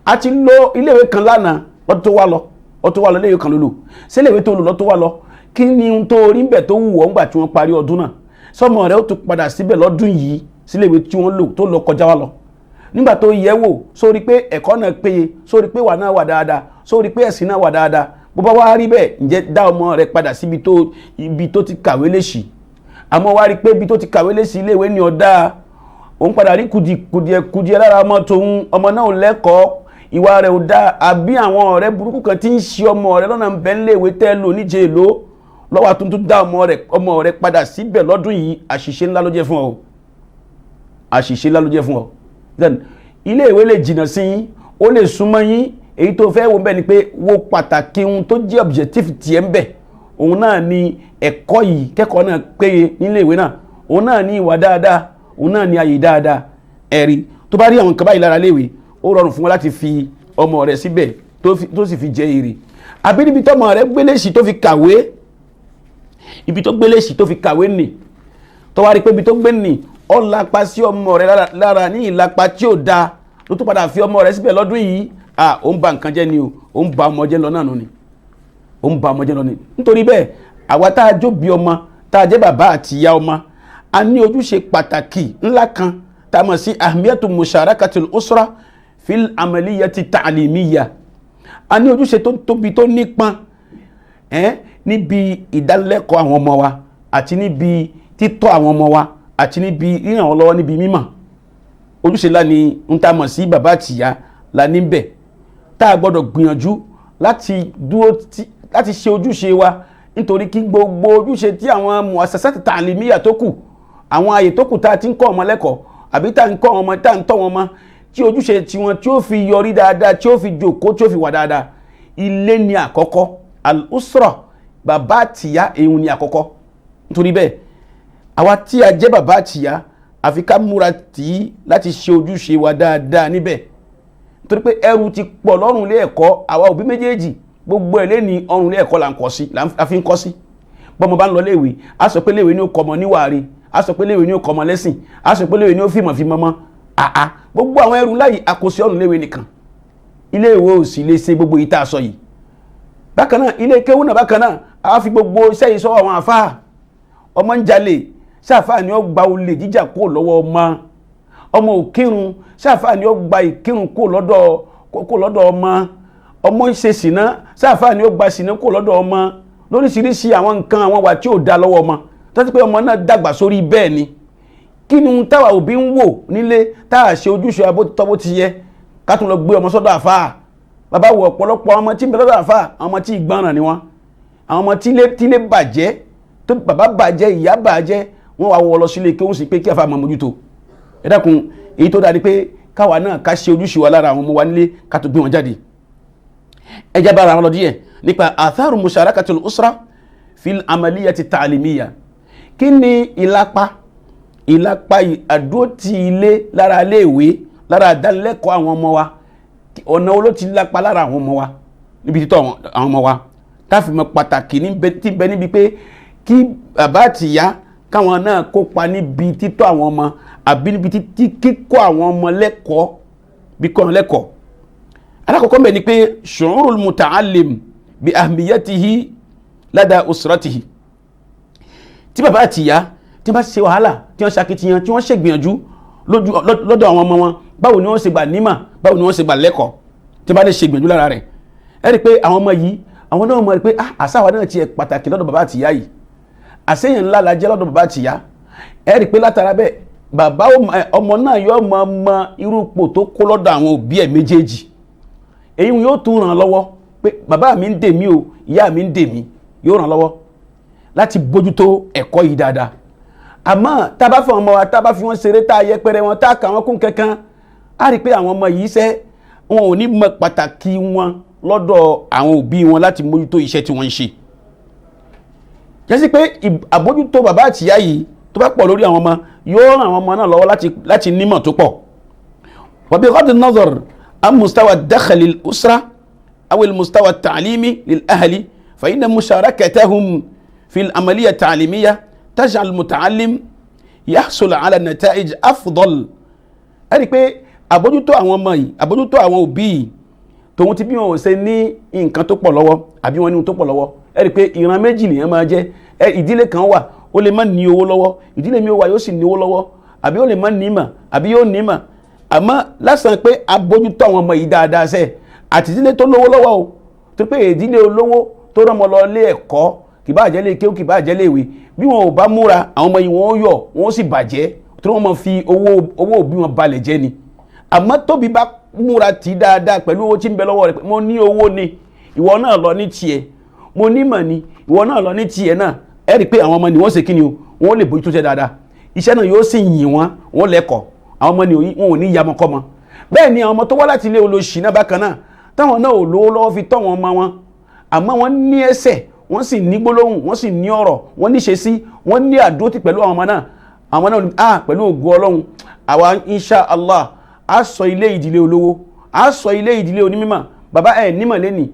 A ti lo iléèwé kan lánàá lọ́dún tó wá lọ, ọdún tó wá lọ iléèwé kan ló lò. Ṣé iléèwé tó lò lọ́dún tó wá lọ, kí ni ohun tó rí ń bẹ̀ tó wù ọ́ ńgbà tí wọ́n parí ọdún náà? Sọmọ rẹ ó tún padà síbẹ̀ lọ́dún yìí síléèwé tí wọ́n lò tó lọ kọjá wá lọ. Nígbà tó yẹ̀ wò, sórí pé ẹ̀kọ́ náà péye, sórí pé wà náà wà dáadáa, sórí pé ẹ̀sìn náà wà dáadáa. Bó bá wá rí bẹ́ẹ̀, ǹjẹ́ dá ọmọ rẹ padà síbi tó ibi tó ti kàwé léṣì? Àmọ́ wá rí pé ibi tó ti kàwé léṣì iléèwé ni ọ̀dá, òun padà rí kùdìẹ̀kudiẹ lára ọmọ tòun, ọmọ náà ò lẹ́kọ̀ọ́, ìwà rẹ̀ ò dáa, àbí àwọn ọ̀rẹ́ burúkú kan tí ń ṣe ọmọ rẹ̀ lọ́nà bẹ́ńléèwé tẹ́ lò níje èlò lọ́wọ́ àtúntún dá ọmọ rẹ̀ padà síbẹ̀ lọ́dún yìí. Àṣìṣe ńlá ló jẹ́ fún ọ, àṣìṣe ńlá ló jẹ́ fún ọ. Then iléèwé lè jìnnà sí yín, ó lè súnmọ́ yín. Èyí tó fẹ́ wo bẹ́ẹ̀ ni pé wo pàtàkì ohun tó jẹ́ objective tiẹ̀ ń bẹ̀, òun náà ni ẹ̀kọ́ yìí, kẹ́kọ̀ọ́ náà péye níléèwé náà, òun náà ní ìwà dáadáa, òun náà ní ayé dáadáa. Ẹ̀rí tó bá rí àwọn nǹkan báyìí lára léèwé, ó rọrùn fún wọn láti fi ọmọ rẹ̀ síbẹ̀ tó sì fi jẹ èrè. Àbí níbi tọ́mọ rẹ̀ gbélé sí tó fi kàwé, ibi tó gbélé sí tó fi kàwé nì, tó wá rí pé ibi tó gbé nì ó lapa sí ọmọ rẹ̀ lára ní ìlapa tí ò dáa, ló tún padà fi ọmọ rẹ̀ síbẹ̀ lọ́dún yìí, à ó ń ba nǹkan jẹ́ ni o, ó ń ba ọmọ jẹ́ lọ náà nù ni, ó ń ba ọmọ jẹ́ lọ ni. Nítorí bẹ́ẹ̀, àwa tá a jó bí ọmọ, tá a jẹ́ bàbá àti ìyá ọmọ, a ní ojúṣe pàtàkì ńlá kan tá a mọ̀ sí ahmiyatu musharakatil usra fil amaliyati ta'limiyya. A ní ojúṣe tó tóbi tó nípọn níbi ìdánilẹ́kọ̀ọ́ àwọn ọmọ wa, àti níbi títọ́ àwọn ọmọ wa, àti níbi ríràn wọ́n lọ́wọ́ níbi mímọ̀. Ojúṣe ńlá ni ń tá a mọ̀ sí bàbá àtìyá la níbẹ̀, tá a gbọ́dọ̀ gbìyànjú láti dúró láti ṣe ojúṣe wa, nítorí kí gbogbo ojúṣe tí àwọn muassasat ta'limiyya tó kù, àwọn ààyè tó kù tá a ti ń kọ́ ọmọ lẹ́kọ̀ọ́ àbí tá a ń kọ́ ọmọ, tá a ń tọ́ wọn mọ́, tí ojúṣe tiwọn tí ó fi yọrí dáadáa, tí ó fi jòkó, tí ó fi wà dáadáa, ilé ni àkọ́kọ́. Al-usra, bàbá àtìyá, èèyàn ni àkọ́kọ́. Nítorí bẹ́ẹ̀, àwa tí a jẹ́ bàbá àtìyá, àfi ká múra tì í láti ṣe ojúṣe wa dáadáa níbẹ̀, nítorí pé ẹrù ti pọ̀ lọ́rùn ilé ẹ̀kọ́. Àwa òbí méjèèjì, gbogbo ẹ̀ lé ní ọrùn ilé ẹ̀kọ́ là ń kọ́ sí, la fi ń kọ́ sí. Bọ́mọ bá ń lọ léèwé, a sọ pé léèwé ní ó kọ́ ọmọ níwàárí, a sọ pé léèwé ní ó kọ́ ọmọ lẹ́sìn, a sọ pé léèwé ní ó fìmọ̀ fi mọ́mọ́. Àá gbogbo àwọn ẹrù ńlá yìí àkóso ọrùn léèwé nìkan, iléèwé ò sì lè ṣe gbogbo yìí tá a sọ yìí. Bákan náà, ilé kéwú náà bákan náà, a fi gbogbo iṣẹ́ yìí sọ́wọ́ àwọn àfáà. Ọmọ ń jalè, ṣáfáà ni ó gba olè jíjà kúrò lọ́wọ́ ọmọ? Ọmọ ò kírun, ṣáfáà ni ó gba ìkírun kúrò lọ́dọ̀ ọmọ? Ọmọ ń ṣe sìná, ṣáfáà ni ó gba sìná kúrò lọ́dọ̀ ọmọ? Lóríṣiríṣi àwọn nǹkan, àwọn wà tí ò da lọ́wọ́ ọmọ, tó ti pé ọmọ náà dàgbà sórí bẹ́ẹ̀ ni. Kí ni táwa òbí ń wò nílé tá a ṣe ojúṣe abótítọ́ bó ti yẹ, ká tún lọ gbé ọmọ sọ́dọ̀ àfáà? Bàbá wo ọ̀pọ̀lọpọ̀ ọmọ tí ń bẹ lọ́dọ̀ àfáà, àwọn ọmọ tí ìgbọràn ni wọ́n, àwọn ọmọ tílé bàjẹ́, tó bàbá bàjẹ́, ìyá bàjẹ́, wọ́n wá wọ́ lọ sílé kí wọ́n sì pé kí àfáà máa mójútó. Ẹ dákun, èyí tó dáa ni pé káwa náà ká ṣe ojúṣe wa lára àwọn ọmọ wa nílé, ká tó gbé wọn jáde. Ẹ jẹ́ bára wọn lọ díẹ̀ nípa atharu musharakatil usra fil amaliyati ta'limiyya. Kí ni ìlapa àdúró ti ilé lára iléèwé, lára àdánilẹ́kọ̀ọ́ àwọn ọmọ wa? Ọ̀nà wo ló ti lápa lára àwọn ọmọ wa níbi títọ́ àwọn ọmọ wa, táfi mọ pàtàkì tí bẹ níbi pé kí bàbá àtìyá káwọn náà kópa níbi títọ́ àwọn ọmọ, àbí níbi kíkọ́ àwọn ọmọ lẹ́kọ̀ọ́, bí kọ́ wọn lẹ́kọ̀ọ́. Alákọ̀ọ́kọ́ mbẹ̀ ni pé shu'urul muta'allim bi ahmiyatihi lada usratihi. Tí bàbá àtìyá tí wọ́n bá ṣe wàhálà, tí wọ́n ṣakitiyan, tí wọ́n ṣègbìyànjú lọ́dọ̀ àwọn ọmọ wọn, báwo ni wọ́n ṣe gbà nímà, báwo ni wọ́n ṣe gbà lẹ́kọ̀ọ́, tí wọ́n bá lè ṣègbìyànjú lára rẹ̀, ẹ rí i pé àwọn ọmọ yìí, àwọn náà mọ̀ rí pé àṣà wa náà tiẹ̀ pàtàkì lọ́dọ̀ bàbá àtìyá yìí, àṣeyàn ńlá la jẹ́ lọ́dọ̀ bàbá àtìyá. Ẹ rí i pé látara bẹ́ẹ̀, bàbá ọmọ náà yóò mọ mọ irú ipò tó kó lọ́dọ̀ àwọn òbí ẹ̀ méjèèjì. Èyí yóò tún ràn lọ́wọ́ pé bàbá mi ń dè mí o, ìyá mi ń dè mí, yóò ràn lọ́wọ́ láti bójútó ẹ̀kọ́ yìí dáadáa. Àmọ́ tá a bá fi ọmọ wa, tá a bá fi wọ́n ṣeré, tá a yẹpẹrẹ wọn, tá a kà wọ́n kún kankan, á rí i pé àwọn ọmọ yìí ṣẹ́ wọn ò ní mọ pàtàkì wọn lọ́dọ̀ àwọn òbí wọn láti mójútó iṣẹ́ tí wọ́n ń ṣe. Jẹ́sí pé àbójútó bàbá àtìyá yìí tó bá pọ̀ lórí àwọn ọmọ yóò ràn àwọn ọmọ náà lọ́wọ́ láti nímọ̀ tó pọ̀. Wa bi ghaddi an-nazar an mustawa dakhli al-usra aw al-mustawa at-ta'limi lil-ahli fa inna musharakatahum fi al-amaliyya at-ta'limiyya taj'al al-muta'allim yahsul ala nata'ij afdal. Ẹ rí i pé àbójútó àwọn ọmọ yìí, àbójútó àwọn òbí yìí, tòun ti bí wọn ò ṣe ní nǹkan tó pọ̀ lọ́wọ́ àbí wọn ní ohun tó pọ̀ lọ́wọ́. Ẹ rí i pé ìran méjì lèèyàn máa jẹ́. Ẹ ìdílé kan wà ó lè má ní owó lọ́wọ́, ìdílé mi wà yóò sì ní owó lọ́wọ́, àbí ó lè má ní ìmọ̀ àbí yóò ní ìmọ̀. Àmọ́ lásán pé àbójútó àwọn ọmọ yìí dáadáa sẹ́ àti ìdílé tó lówó lọ́wọ́ o, tó pé ìdílé olówó tó rán ọmọ lọ ilé ẹ̀kọ́, kì bá jẹ́ lé kéwú, kì bá jẹ́ lé ìwé, bí wọn ò bá múra àwọn ọmọ yìí wọn ó yọ̀, wọn ó sì bàjẹ́, tó wọn máa fi owó òbí wọn balẹ̀ jẹ́ ni. Àmọ́ tóbi bá múra tì dáadáa pẹ̀lú owó tí ń bẹ lọ́wọ́ rẹ̀, mo ní owó ni ìwọ náà lọ ní tiẹ̀, mo ní mọ̀ ni ìwọ náà lọ ní tiẹ̀ náà, ẹ rí i pé àwọn ọmọ ni wọ́n ṣe kí ni o, wọ́n lè bójú tó ṣe dáadáa, iṣẹ́ náà yóò sì yìn wọ́n, wọ́n lẹ́kọ̀ọ́, àwọn ọmọ ni wọn ò ní yamọkọ́mọ. Bẹ́ẹ̀ ni àwọn ọmọ tó wá láti ilé olóṣì náà bákan náà, táwọn náà ò lówó lọ́wọ́ fi tọ́ wọn ọmọ wọn, àmọ́ wọ́n ní ẹsẹ̀, wọ́n sì ní gbólóhùn, wọ́n sì ní ọ̀rọ̀, wọ́n ní ṣesí, wọ́n ní àdúrótì pẹ̀lú àwọn ọmọ náà. Àwọn náà pẹ̀lú ògo Ọlọ́run àwa insha Allah a sọ ilé ìdílé olówó, a sọ ilé ìdílé onímọ̀. Bàbá ẹ̀ nímọ̀ lẹ́nì,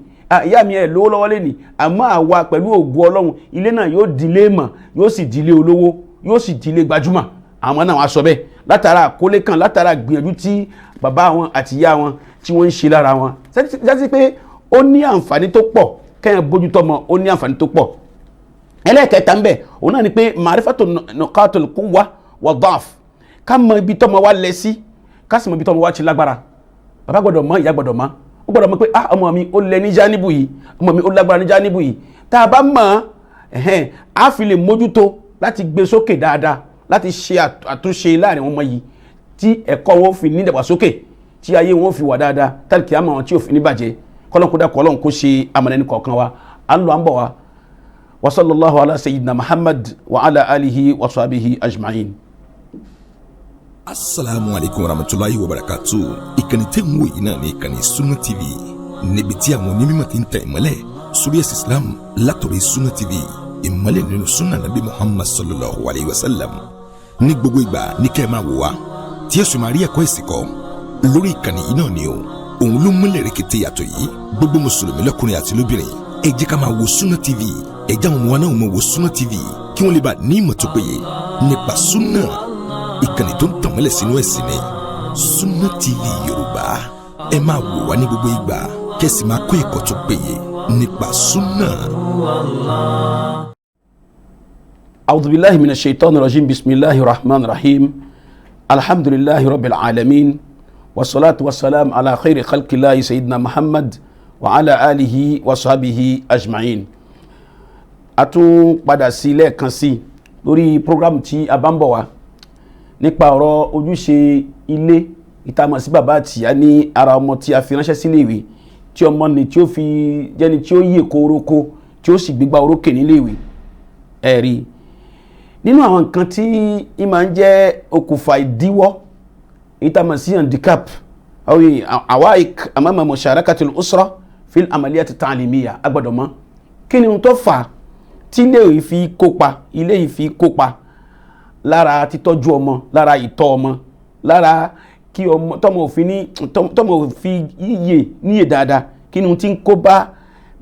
ìyá mi ẹ̀ lówó lọ́wọ́ lẹ́nì, àmọ́ àwa pẹ̀lú ògo Ọlọ́run ilé náà yóò dilé mọ̀, yóò sì dilé olówó, yóò sì dilé gbajúmọ̀. Àwọn náà wá sọ bẹ́ẹ̀ látara àkólé kan, látara gbìyànjú tí bàbá wọn àti ìyá wọn tí wọ́n ń ṣe lára wọn. Jásí pé ó ní àǹfààní tó pọ̀ kẹ́yìn bójútó ọmọ, ó ní àǹfààní tó pọ̀. Ẹlẹ́ẹ̀kẹta ń bẹ̀ òun náà ni pé ma'rifatu nuqatul quwwa wa da'f, ká mọ ibi tọ́mọ wa lẹ sí, ká sì mọ ibi tọ́mọ wa ti lágbára. Bàbá gbọ́dọ̀ mọ̀, ìyá gbọ́dọ̀ mọ̀, ó gbọ́dọ̀ mọ̀ pé ah ọmọ mi ó lẹ ní jáníbù yìí, ọmọ mi ó lágbára ní jáníbù yìí. Tá a bá mọ̀ ẹ̀hẹ́n, á fi lè mójútó láti gbé sókè dáadáa, láti ṣe àtúnṣe láàrin ọmọ yìí tí ẹ̀kọ́ wọn fi ní ìdàgbàsókè, tí ayé wọn fi wà dáadáa, tàbí kí á mọ̀ wọn tí ò fi ní bàjẹ́. Kọ́lọ́n kó dákọ̀ Ọlọ́run kó ṣe amọ̀nà ẹni kọ̀ọ̀kan wa. À ń lọ à ń bọ̀ wa. Wa sallallahu ala sayyidina Muhammad wa ala alihi wa sahbihi ajma'in. Assalamu alaikum warahmatullahi wabarakatuh. Ìkànnì tẹ́ ń wò yìí náà ní ìkànnì Sunna TV, níbi tí àwọn onímọ̀ ti ń tẹ̀ ìmọ́lẹ̀ sórí ẹ̀sìn Islam látọ̀rọ̀ Sunna TV, ìmọ́lẹ̀ nínú sunna nabi Muhammad sallallahu alayhi wa sallam. Ní gbogbo ìgbà ní kẹ́ ẹ máa wò wá tí ẹ sì máa rí ẹ̀kọ́ ẹ̀sìn kọ́ lórí ìkànnì yìí náà ni o. Òun ló múlẹ̀ rẹ̀kẹ̀tẹ̀ yàtọ̀ yìí. Gbogbo mùsùlùmí lọ́kùnrin àti lóbìnrin, ẹ jẹ́ ká máa wo Sunna TV. Ẹ jẹ́ àwọn ọmọ wa náà máa wo Sunna TV kí wọ́n lè bá ní ìmọ̀ tó péye nípa sunna. Ìkànnì tó ń tànmọ́lẹ̀ sínú ẹ̀sìn ni Sunna TV Yorùbá. Ẹ máa wò wá ní gbogbo ìgbà kẹ́sì máa kọ́ ẹ̀kọ́ tó péye nípa sunna. أعوذ بالله من الشيطان الرجيم. بسم الله الرحمن الرحيم. الحمد لله رب العالمين، والصلاة والسلام على خير خلق الله سيدنا محمد وعلى آله وصحبه أجمعين. A tún padà sí lẹ́ẹ̀kan sí lórí program tí a bá ń bọ̀ wá nípa ọ̀rọ̀ ojúṣe ilé ìtamọ̀ sí bàbá àtìyá ní ara ọmọ tí a fi ránṣẹ́ sílé ìwé, tí ọmọ ní tí ó fi jẹ́ni tí ó yè kórókó tí ó sì gbégbá orókè nílé ìwé. Ẹ̀rí nínú àwọn nǹkan tí í máa ń jẹ́ okùnfà ìdíwọ́ ìtamọ̀ sí handicap awaik amama musharakatil usra fil amaliyati ta'limiyya, agbọ́dọ̀ mọ̀ kí ni ohun tó fà á tí ilé yìí fi kópa, ilé yìí fi kópa lára títọ́jú ọmọ, lára ìtọ́ ọmọ, lára kí ọmọ tọmọ òfin ní tọmọ òfin yíyè níyè dáadáa. Kí ni ohun tí ń kó bá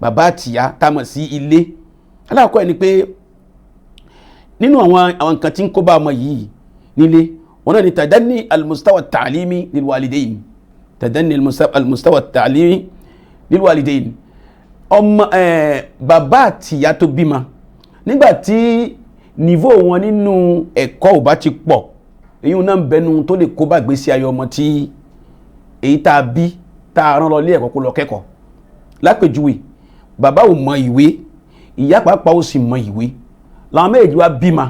bàbá àtìyá tá a mọ̀ sí ilé? Alákọ̀ọ́ ẹ̀ ni pé nínú àwọn nǹkan tí ń kó bá ọmọ yìí nílé, wọn náà ni tadanni almustawa ta'limi lilwalidain, tadanni almustawa ta'limi lilwalidain. Ọmọ bàbá àtìyá tó bímọ, nígbà tí nífò wọn nínú ẹ̀kọ́ ò bá ti pọ̀, èyí náà ń bẹnu tó lè kó bá gbèsè ayé ọmọ tí èyí tá a bí tá a rán lọ ilé ẹ̀kọ́ kó lọ kẹ́kọ̀ọ́. Lápèjúwe, bàbá ò mọ ìwé, ìyá pàápàá ò sì mọ ìwé, làwọn méjì wá bímọ.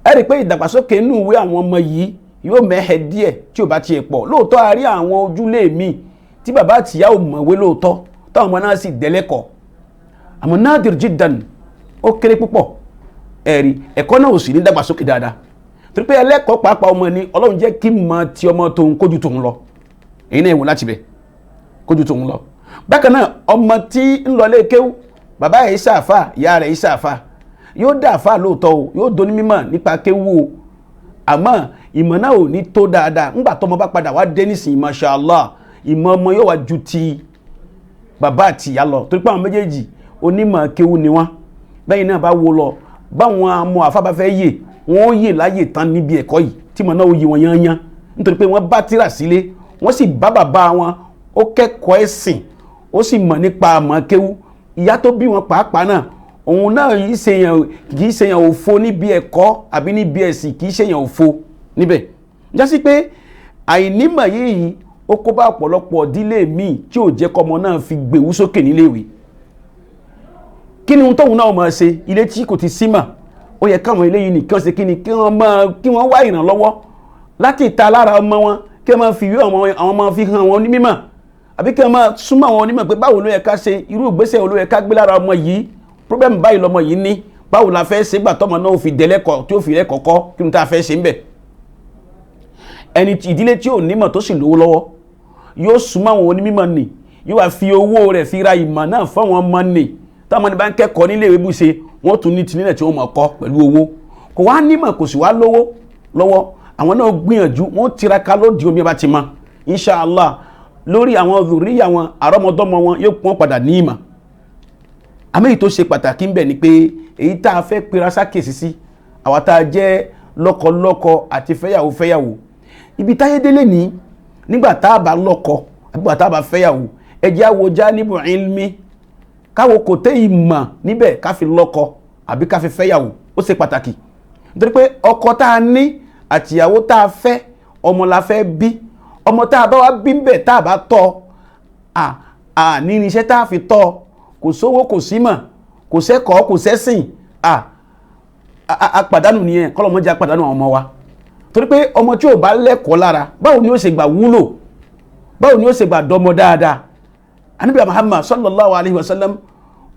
Ẹ rí i pé ìdàgbàsókè inú ìwé àwọn ọmọ yìí yóò mẹ́hẹ̀ díẹ̀ tí ò bá tiẹ̀ pọ̀. Lóòótọ́ a rí àwọn ojúlé mi tí bàbá àtìyá ò mọ̀wé lóòótọ́, táwọn ọmọ náà sì dẹ́lẹ́kọ̀ọ́, àmọ́ nadir jiddan, ó kéré púpọ̀. Ẹ̀rí ẹ̀kọ́ náà ò sì ní dàgbàsókè dáadáa, torí pé ẹlẹ́kọ̀ọ́ pàápàá ọmọ ni Ọlọ́run jẹ́ kí mọ ti ọmọ tóun kójú tóun lọ, èyí náà wò láti bẹ̀ kójú tóun lọ. Bákan náà ọmọ tí ń lọ lé kéwú, bàbá ẹ̀ ṣàfà, ìyá rẹ̀ ṣàfà, Yóò dà àfa lóòótọ́ o, yóò doni mímọ̀ nípa kéwú o, àmọ́ ìmọ̀ náà ò ní tó dáadáa. Ńgbà tọmọ bá padà wá dé nísìnyí, masha Allah, ìmọ̀ ọmọ yóò wá ju ti bàbá àti ìyá lọ, torí pé àwọn méjèèjì onímọ̀ kéwú ni wọ́n. Bẹ́yìn náà bá wo lọ, báwọn ọmọ àfa bá fẹ́ yè, wọ́n ó yè láyè tán níbi ẹ̀kọ́ yìí, tí ìmọ̀ náà ó yé wọn yányán, nítorí pé wọ́n bá tírà sílé, wọ́n sì bá bàbá wọn ó kẹ́kọ̀ọ́ ẹ̀sìn, ó sì mọ̀ nípa àmọ́ kéwú. Ìyá tó bí wọn pàápàá náà, òun náà kì í ṣèyàn òfo níbi ẹ̀kọ́ àbí níbi ẹ̀sìn, kì í ṣèyàn òfo níbẹ̀. Jásí pé àìnímọ̀ yìí ó kó bá ọ̀pọ̀lọpọ̀ ìdílé míì tí ò jẹ́ kọ́mọ náà fi gbèwú sókè níléèwé. Kí ni ohun tóun náà máa ṣe? Ilé tí kò ti sí mà, ó yẹ káwọn eléyìí nìkan ṣe kí ni, kí wọ́n máa kí wọ́n wá ìrànlọ́wọ́ láti ìta lára ọmọ wọn, kí wọ́n máa fi ìwé àwọn ọmọ fi hàn wọn ní mímọ̀, àbí kí wọ́n máa súnmọ́ àwọn onímọ̀ pé báwo ló yẹ ká ṣe irú ìgbésẹ̀ wo ló yẹ ká gbé lára ọmọ yìí, problem báyìí lọmọ yìí ní, báwo la fẹ́ ṣe gbà tọmọ náà fi dẹlẹ́kọ̀ọ́ tí ó fi rẹ́kọ̀ọ́ kọ́, kí ni tá a fẹ́ ṣe ń bẹ̀. Ẹni ìdílé tí ò nímọ̀ tó sì lówó lọ́wọ́ yóò súnmọ́ àwọn onímọ̀ nì, yóò wá fi owó rẹ̀ fi ra ìmọ̀ náà fáwọn ọmọ nì. Táwọn ọmọ bá ń kẹ́kọ̀ọ́ nílé ìwé bùṣe, wọ́n tún ní tinú náà tí wọ́n mọ̀ kọ́ pẹ̀lú owó. Kò wá nímọ̀, kò sì wá lówó lọ́wọ́, àwọn náà gbìyànjú, wọ́n tiraka lódì omi bá ti mọ, inṣàlá lórí àwọn zùríyà wọn, àrọ́mọdọ́mọ wọn yóò pọ́n padà ní ìmọ̀. Àmọ́ èyí tó ṣe pàtàkì ń bẹ ni pé èyí tá a fẹ́ pera sákèsí sí, àwa tá a jẹ́ lọ́kọ-lọ́kọ àti fẹ́yàwó-fẹ́yàwó, ibi táyé délé ní, nígbà tá a bá lọ́kọ àbí tá a bá fẹ́yàwó, ẹ jẹ́ á wo jánìbù ilmi, káwo kò tẹ́ ìmọ̀ níbẹ̀ ká fi lọ́kọ àbí ká fi fẹ́yàwó. Ó ṣe pàtàkì nítorí pé ọkọ tá a ní àtìyàwó tá a fẹ́, ọmọ la fẹ́ bí. Ọmọ tá a bá wá bí ń bẹ̀, tá a bá tọ́ à ní irinṣẹ́ tá a fi tọ́, kò sówó, kò símọ̀, kò sẹ́kọ̀ọ́, kò sẹ́sìn, a pàdánù nìyẹn. Kọ́lọ́mọ jẹ́ àpàdánù àwọn ọmọ wa, torí pé ọmọ tí ò bá lẹ́kọ̀ọ́ lára, báwo ni ó ṣe gbà wúlò, báwo ni ó ṣe gbà dọmọ dáadáa? Ànábì Muhammad sallallahu alayhi wa sallam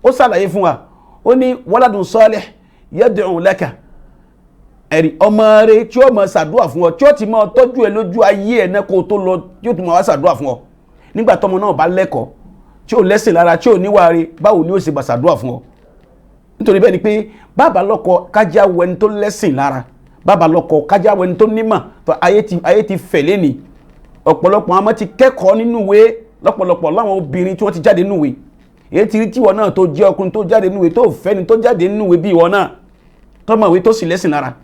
ó ṣàlàyé fún wa, ó ní waladun salih yad'u laka, ẹ̀rí ọmọ rẹ tí ó máa ṣàdúà fún ọ, tí ó ti máa tọ́jú ẹ lójú ayé ẹ náà kó o tó lọ, tí ó ti máa wá ṣàdúà fún ọ. Nígbà tọmọ náà bá lẹ́kọ̀ọ́, tí ò lẹ́sìn lára, tí ò níwà rẹ, báwo ni ó ṣe gbà ṣàdúà fún ọ? Nítorí bẹ́ẹ̀ ni pé bàbá lọ́kọ, kájá wọ ẹni tó lẹ́sìn lára, bàbá lọ́kọ, kájá wọ ẹni tó nímọ̀. Tó ayé ti fẹ̀ lẹ́ni, ọ̀pọ̀lọpọ̀ àwọn ọmọ ti kẹ́kọ̀ọ́ nínú ìwé, lọ́pọ̀lọpọ̀ láwọn obìnrin tí wọ́n ti jáde nínú ìwé. Èyí ti rí tíwọ náà tó jẹ́ ọkùnrin tó jáde nínú ìwé, tó fẹ́ni tó jáde nínú ìwé bí ìwọ náà, tọmọ̀wé tó sì lẹ́sìn lára.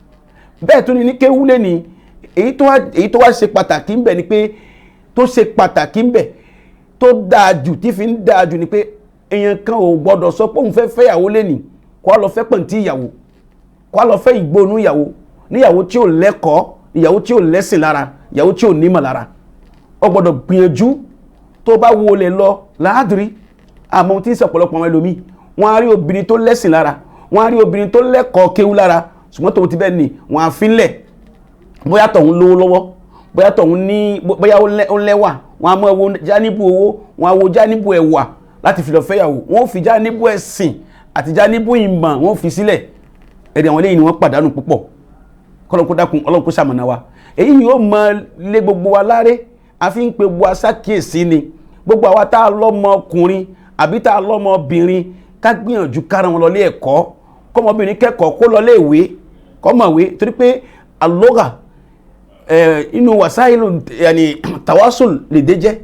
Bẹ́ẹ̀ tún ni ní kéwú lẹ́ni. Èyí tó wá ṣe pàtàkì ń bẹ ni pé, tó ṣe pàtàkì ń bẹ, tó dáa jù, tí fi ń dáa jù ni pé èèyàn kan ò gbọ́dọ̀ sọ pé òun fẹ́ fẹ́yàwó lẹ́ni, kó a lọ fẹ́ pọ̀ntì ìyàwó, kó a lọ fẹ́ ìgbónú ìyàwó, níyàwó tí ò lẹ́kọ̀ọ́, ìyàwó tí ò lẹ́sìn lára, ìyàwó tí ò nímọ̀ lára. Ó gbọ́dọ̀ gbìyànjú tó bá wo lè lọ láàdìrí. Àmọ́ ohun tí ń sọ ọ̀pọ̀lọpọ̀ àwọn ẹlòmíì, wọ́n á rí obìnrin tó lẹ́sìn lára, wọ́n á rí obìnrin tó lẹ́kọ̀ọ́ kéwú lára, ṣùgbọ́n tòun ti bẹ́ẹ̀ ni wọ́n á fi lẹ̀, bóyá tọ̀hún lówó lọ́wọ́, bóyá tọ̀hún ní, bóyá ó lẹ́wà, wọ́n á mọ wo jáníbù owó, wọ́n á wo jáníbù ẹ̀wà láti fi lọ fẹ́yàwó. Wọ́n ó fi jáníbù ẹ̀sìn àti jáníbù ìmọ̀, wọ́n ó fi sílẹ̀. Ẹ̀rẹ̀ àwọn eléyìí ni wọ́n pàdánù púpọ̀. Kọ́lọ́n kó dákun, Ọlọ́run kó ṣamọ̀nà wa. Èyí ni ó mọ lé gbogbo wa láré, a fi ń pe gbogbo aṣákíyèsí ni gbogbo àwa tá a lọ́mọ ọkùnrin àbí tá a lọ́mọ obìnrin, ká gbìyànjú kára wọn lọ lé ẹ̀kọ́, kọ́mọbìnrin kẹ́kọ̀ọ́, kó lọ lé ìwé, kọ́mọ̀wé, torí pé alóga inú wàsáìlù yàní tàwásùl lè dé jẹ́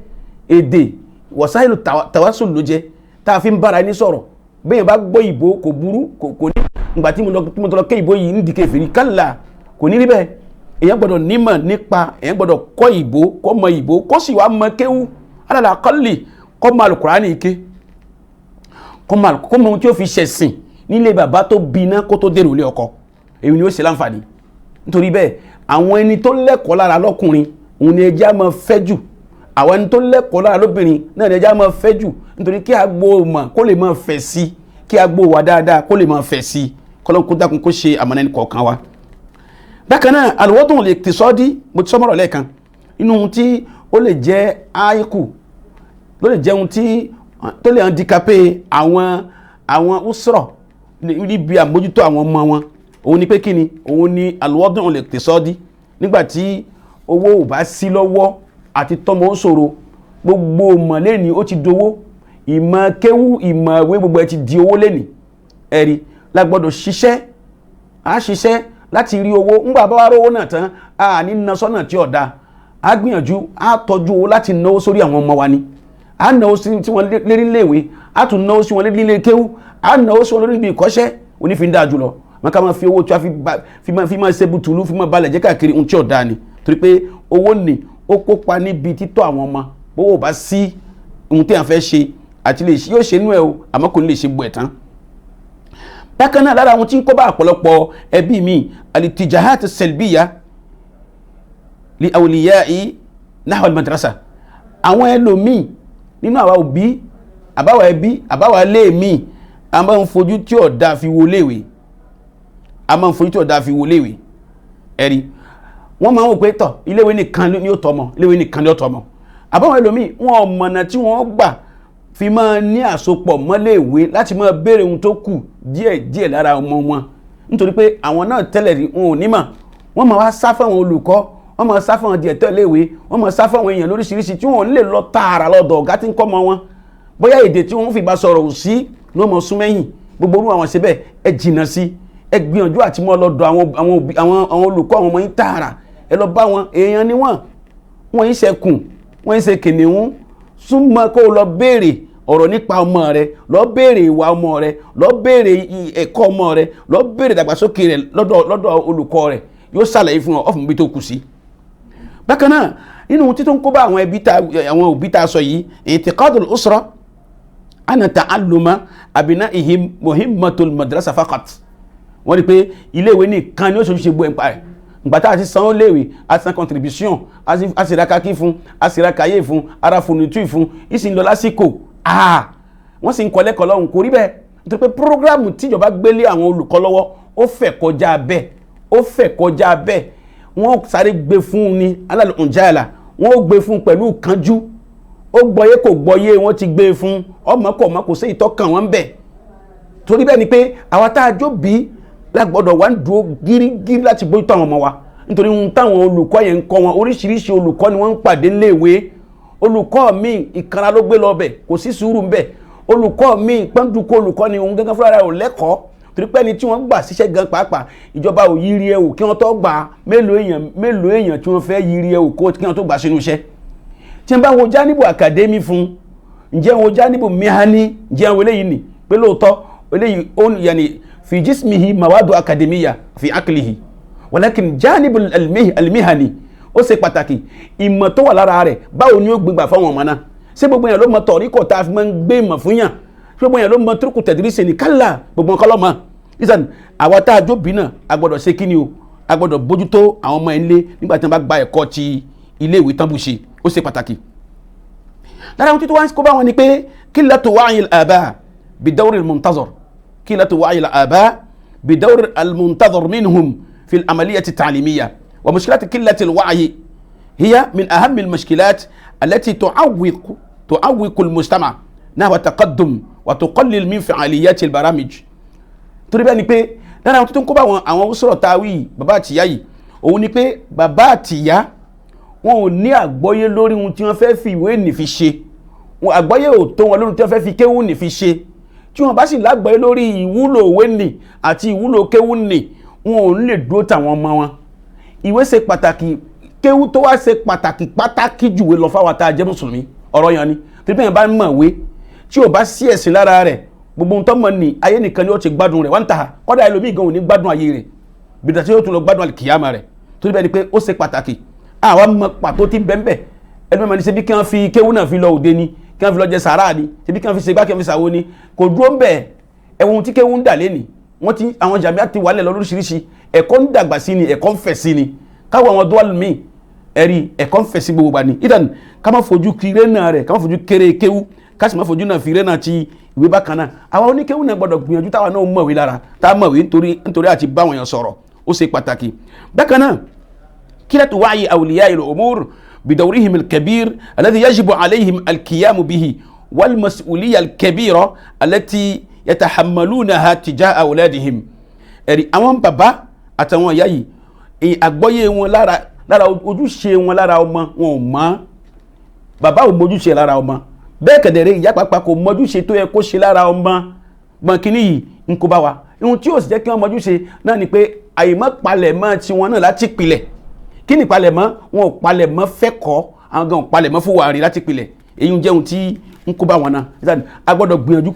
èdè, wàsáìlù tàwásùl ló jẹ́ tá a fi ń bára ẹni sọ̀rọ̀. Bẹ́ẹ̀ bá gbọ́ ìbò kò burú, kò ní ìgbà tí mo lọ ké ìbò yìí ń di kèfèrí, kálá kò ní rí bẹ́ẹ̀. Èèyàn gbọ́dọ̀ nímọ̀ nípa, èèyàn gbọ́dọ̀ kọ́ ìbò, kọ́ mọ ìbò, kó sì wá mọ kéwú, alàlà kọ́lì kọ́ mọ àlùkùránì ike, kọ́ mọ ohun tí ó fi ṣẹ̀sìn nílé bàbá tó bíná kó tó dèrò ilé ọkọ, èyí ni ó ṣe láǹfààní. Nítorí bẹ́ẹ̀, àwọn ẹni tó lẹ́kọ̀ọ́ lára lọ́kùnrin òun ni ẹjẹ́ á máa fẹ́ jù, àwọn ẹni tó lẹ́kọ̀ọ́ lára lóbìnrin náà ni ẹjẹ́ á máa fẹ́ jù, nítorí kí agbo mọ̀ kó lè máa fẹ̀ sí, kí agbo wà dáadáa kó lè máa fẹ̀ sí. Kọ́lọ́n kó dákun kó ṣe àmọ̀nà ẹni kọ̀ọ̀kan wa. Bákan náà, àlùwọ́dùn lè ti sọ́ dí, mo ti sọ́mọ́rọ̀ lẹ́ẹ̀kan, inú ohun tí ó lè jẹ́ áìkù, ló lè jẹ́ ohun tí tó lè handicapé àwọn usra níbi àmójútó àwọn ọmọ wọn, òun ni pé kí ni, òun ni àlùwọ́dùn lè tẹ̀sọ́ dí. Nígbà tí owó ò bá sí lọ́wọ́ àti tọ́mọ ó ṣòro, gbogbo mọ̀lẹ́ni ó ti dowó, ìmọ̀ kéwú, ìmọ̀ ìwé, gbogbo ẹ ti di owó lẹ́ni. Ẹ̀rí la gbọ́dọ̀ ṣiṣẹ́ A ṣiṣẹ́ láti rí owó. Ńgbà bá wá rówó náà tán, a ní ná sọ́nà tí ò da. A gbìyànjú, a tọ́jú owó láti náwó sórí àwọn ọmọ wa ni. A náwó sí tí wọ́n lérí léèwé, a tún náwó sí wọn lérí lé kéwú, a náwó sí wọn lórí ibi ìkọ́ṣẹ́ onífi ń dáa jùlọ. Wọn ká máa fi owó tí wọ́n fi máa ṣe bùtùlù, fi máa balẹ̀ jẹ́ káàkiri, ohun tí ò dáa ni. Torí pé owó ni ó kópa níbi títọ́ àwọn ọmọ. Bówó bá sí, ohun tí a fẹ́ ṣe àti lè ṣe yóò ṣe inú ẹ o, àmọ́ kò ní lè ṣe gbọ́ ẹ̀ tán. Bákan náà, lára àwọn tí ń kó bá ọ̀pọ̀lọpọ̀ ẹbí mi, alitijahat selbiya li awliya'i nahwa al-madrasa. Àwọn ẹlòmíì nínú àwa òbí, àbáwa ẹbí, àbáwa ilé mi, a máa ń fojú tí ò dáa fi wo léèwé. A máa ń fojú tí ò dáa fi wo léèwé. Ẹ̀rí wọ́n máa ń wò pé tọ̀, iléèwé nìkan ni ó tọ́ ọmọ, iléèwé nìkan ni ó tọ́ ọmọ. Àbáwọn ẹlòmíì, wọn ò mọ̀nà tí wọ́n gbà fi máa ní àsopọ̀ mọ́léèwé láti máa béèrè ohun tó kù díẹ̀ díẹ̀ lára ọmọ wọn, nítorí pé àwọn náà tẹ́lẹ̀ rí wọn ò ní mọ̀. Wọ́n máa wá sá fáwọn olùkọ́, wọ́n máa sá fáwọn díẹ̀ tẹ́léèwé, wọ́n máa sá fáwọn èèyàn lóríṣiríṣi tí wọ́n lè lọ tààrà lọ́dọ̀ ọ̀gá tí ń kọ́ ọmọ wọn. Bóyá èdè tí wọ́n fi bá sọ̀rọ̀ ò sí ló mọ̀ sún mẹ́yìn. Gbogbo orú àwọn ṣe bẹ́ẹ̀, ẹ jìnnà sí. Ẹ gbìyànjú àti mọ́ lọ́dọ̀ àwọn òbí, àwọn olùkọ́ àwọn ọmọ yín tààrà. Ẹ lọ bá wọn. Èèyàn ni wọ́n, wọ́n yín ṣẹkùn, wọ́n yín ṣe kìnìún. Súnmọ́ kó o lọ béèrè ọ̀rọ̀ nípa ọmọ rẹ, lọ béèrè ìwà ọmọ rẹ, lọ béèrè ẹ̀kọ́ ọmọ rẹ, lọ béèrè ìdàgbàsókè rẹ lọ́dọ̀ olùkọ́ rẹ. Yóò ṣàlàyé fún ọ ọ̀fun bí tó kù sí. Bákan náà, nínú títún kó bá àwọn ẹbí ta, àwọn òbí ta sọ yìí, i'tiqadul usra ana ta'alluma abna'ihim muhimmatul madrasa faqat. Wọ́n rí pé iléèwé nìkan ni ó ṣojúṣe gbọ́ ẹ̀ǹpa rẹ̀. Ìgbà tá a ti sanwó léèwé, a san contribution, a sì ra kakí fún, a sì ra kàyé fún, ara fònìtú fún, ìsìn lọ lásìkò, wọ́n sì ń kọ́ lẹ́kọ̀ọ́ lọ́hùn. Kò rí bẹ́ẹ̀, nítorí pé programme tíjọba gbélé àwọn olùkọ́ lọ́wọ́, ó fẹ̀ kọjá bẹ́ẹ̀, ó fẹ̀ kọjá bẹ́ẹ̀. Wọ́n sáré gbé fún un ní alálẹ̀ òǹjàlá, wọ́n ó gbé fún un pẹ̀lú kánjú. Ó gbọ́yé, kò gbọ́yé, wọ́n ti gbé fún ọmọ kò mọ́, kò sí ìtọ́kàn wọn bẹ̀. Torí bẹ́ẹ̀ ni pé àwa tá a jó bí la gbọ́dọ̀ wá ń dúró gírígírí láti bójútó àwọn ọmọ wa, nítorí ohun táwọn olùkọ́ yẹn ń kọ́ wọn. Oríṣiríṣi olùkọ́ ni wọ́n ń pàdé léèwé. Olùkọ́ mi, ìkanra ló gbé lọ bẹ̀, kò sí sùúrù ńbẹ̀. Olùkọ́ mi, pọ́ńdùkú olùkọ́ ni òun gángan fúnra rẹ̀ ò lẹ́kọ̀ọ́, torí pé ẹni tí wọ́n gbà síṣẹ́ gan pàápàá, ìjọba ò yiri ẹ̀ wò kí wọ́n tó gbà. Mélòó èèyàn, mélòó èèyàn tí wọ́n fẹ́ yiri ẹ̀ wò kí wọ́n tó gbà sínú iṣẹ́? Tí wọ́n bá wo jánìbù academy fún, ǹjẹ́ wo jánìbù mihani, ǹjẹ́ wo eléyìí ni pé lóòótọ́ eléyìí ó yàní fi jismihi mawadu akademiya fi akilihi, walakin jánìbù almihani ó ṣe pàtàkì. Ìmọ̀ tó wà lára rẹ̀, báwo ni ó gbégbà fáwọn ọmọ náà? Ṣé gbogbo yẹn ló mọ tọ̀ríkọ̀ tá a fi máa ń gbé ìmọ̀ fún yàn? Ṣé gbogbo yẹn ló mọ turuku tẹ̀dírísì ní kálá? Gbogbo nǹkan lọ́mọ ìsàn. Àwa tá a jóbi náà, a gbọ́dọ̀ ṣe kí ni o? A gbọ́dọ̀ bójútó àwọn ọmọ ilé nígbà tí wọ́n bá gba ẹ̀kọ́ ti ilé ìwé tán bù ṣe. Ó ṣe pàtàkì. Lára àwọn títí wá ń kó bá wọn ni pé qillatu wa'yi al-aba bidawri al-muntazar, qillatu wa'yi al-aba bidawri al-muntazar minhum fi al-amaliyati at-ta'limiyya. Wa mushkilati qillati al-wa'yi hiya min ahammi al-mushkilat allati tu'awwiqu al-mujtama' nahwa taqaddum wa tuqallil min fa'aliyati al-baramij. Torí bẹ́ẹ̀ ni pé lára àwọn tuntun kó bá àwọn àwọn sọ̀rọ̀ tá a wí, bàbá àtìyá yìí, òun ni pé bàbá àtìyá wọn ò ní àgbọ́yé lórí ohun tí wọ́n fẹ́ fi ìwé nì fi ṣe. Wọn àgbọ́yé ò tó wọn lórí ohun tí wọ́n fẹ́ fi kéwú nì fi ṣe. Tí wọ́n bá sì lágbọ́yé lórí ìwúlò òwe nì àti ìwúlò kéwú nì, wọn ò ní lè dúró tàwọn ọmọ wọn. Ìwé ṣe pàtàkì, kéwú tó wá ṣe pàtàkì pàtàkì jùwé lọ fáwọn tá a jẹ́ mùsùlùmí. Ọ̀rọ̀ yẹn ni torí bẹ́ẹ̀ bá mọ̀ wé, tí ò bá sí ẹ̀sìn lára rẹ̀, gbogbo ohun tó mọ̀ ní ayé nìkan ni ó ti gbádùn rẹ̀. Wọ́n ń ta kọ́dà, ẹlòmíì gan ò ní gbádùn ayé rẹ̀ bìtà tí yóò tún lọ gbádùn àlìkìyàmà rẹ̀. Torí bẹ́ẹ̀ ni pé ó ṣe pàtàkì. Àwa mọ pàtó tí bẹ́ẹ̀ ẹni mọ̀ ní ṣe bí kí wọ́n fi kéwú náà fi lọ òde ni, kí wọ́n fi lọ jẹ sàárà ni, ṣe bí kí wọ́n fi ṣe gbá, kí wọ́n fi ṣàwo ni. Kò dúró ń bẹ̀. Ẹ̀wọ̀n tí kéwú ń dà lẹ́nìí, wọ́n ti àwọn jàmíà ti wà lẹ̀ lọ lóríṣiríṣi. Ẹ̀kọ́ ń dàgbà sí ni, ẹ̀kọ́ ń fẹ̀ sí ni. Káwọn àwọn dọ́ọ̀lù míì ẹ̀rí, ẹ̀kọ́ ń fẹ̀ sí gbogbo gbà ni. Ìdàn ká má fojú kéré náà rẹ̀, ká má fojú kéré kéwú, ká sì má fojú náà fi rénà ti ìwé. Bákan náà, àwa oníkéwú náà gbọ́dọ̀ gbìyànjú táwa náà mọ̀wé lára, tá a mọ̀wé nítorí àti báwọn èèyàn sọ̀rọ̀. Ó ṣe pàtàkì. Bákan náà, qillatu wa'yi awliya'i al-umur bidawrihim al-kabir alladhi yajibu alayhim al-qiyam bihi wal mas'uliyya al-kabira allati yatahammalunaha tijaha awladihim. Ẹ̀rí àwọn bàbá àtàwọn ìyá yìí, àgbọ́yé wọn lára ojúṣe wọn lára ọmọ, wọn ò mọ̀. Bàbá ò mójúṣe lára ọmọ, bẹ́ẹ̀ kẹ̀dẹ̀rẹ́ ìyá pàápàá kò mọ́júṣe tó yẹ kó ṣe lára ọmọ. Gbọ̀n kínní yìí ń kó bá wa. Ohun tí yóò sì jẹ́ kí wọ́n mọjúṣe náà ni pé àìmọ́ palẹ̀mọ́ tiwọn náà láti pilẹ̀. Kí ni palẹ̀mọ́? Wọn ò palẹ̀mọ́ fẹ́kọ̀ọ́, àwọn gan ò palẹ̀mọ́ fún wàrí láti pilẹ̀. Èyí ń jẹ́ ohun tí ń kó bá wọn náà. A gbọ́dọ̀ gbìyànjú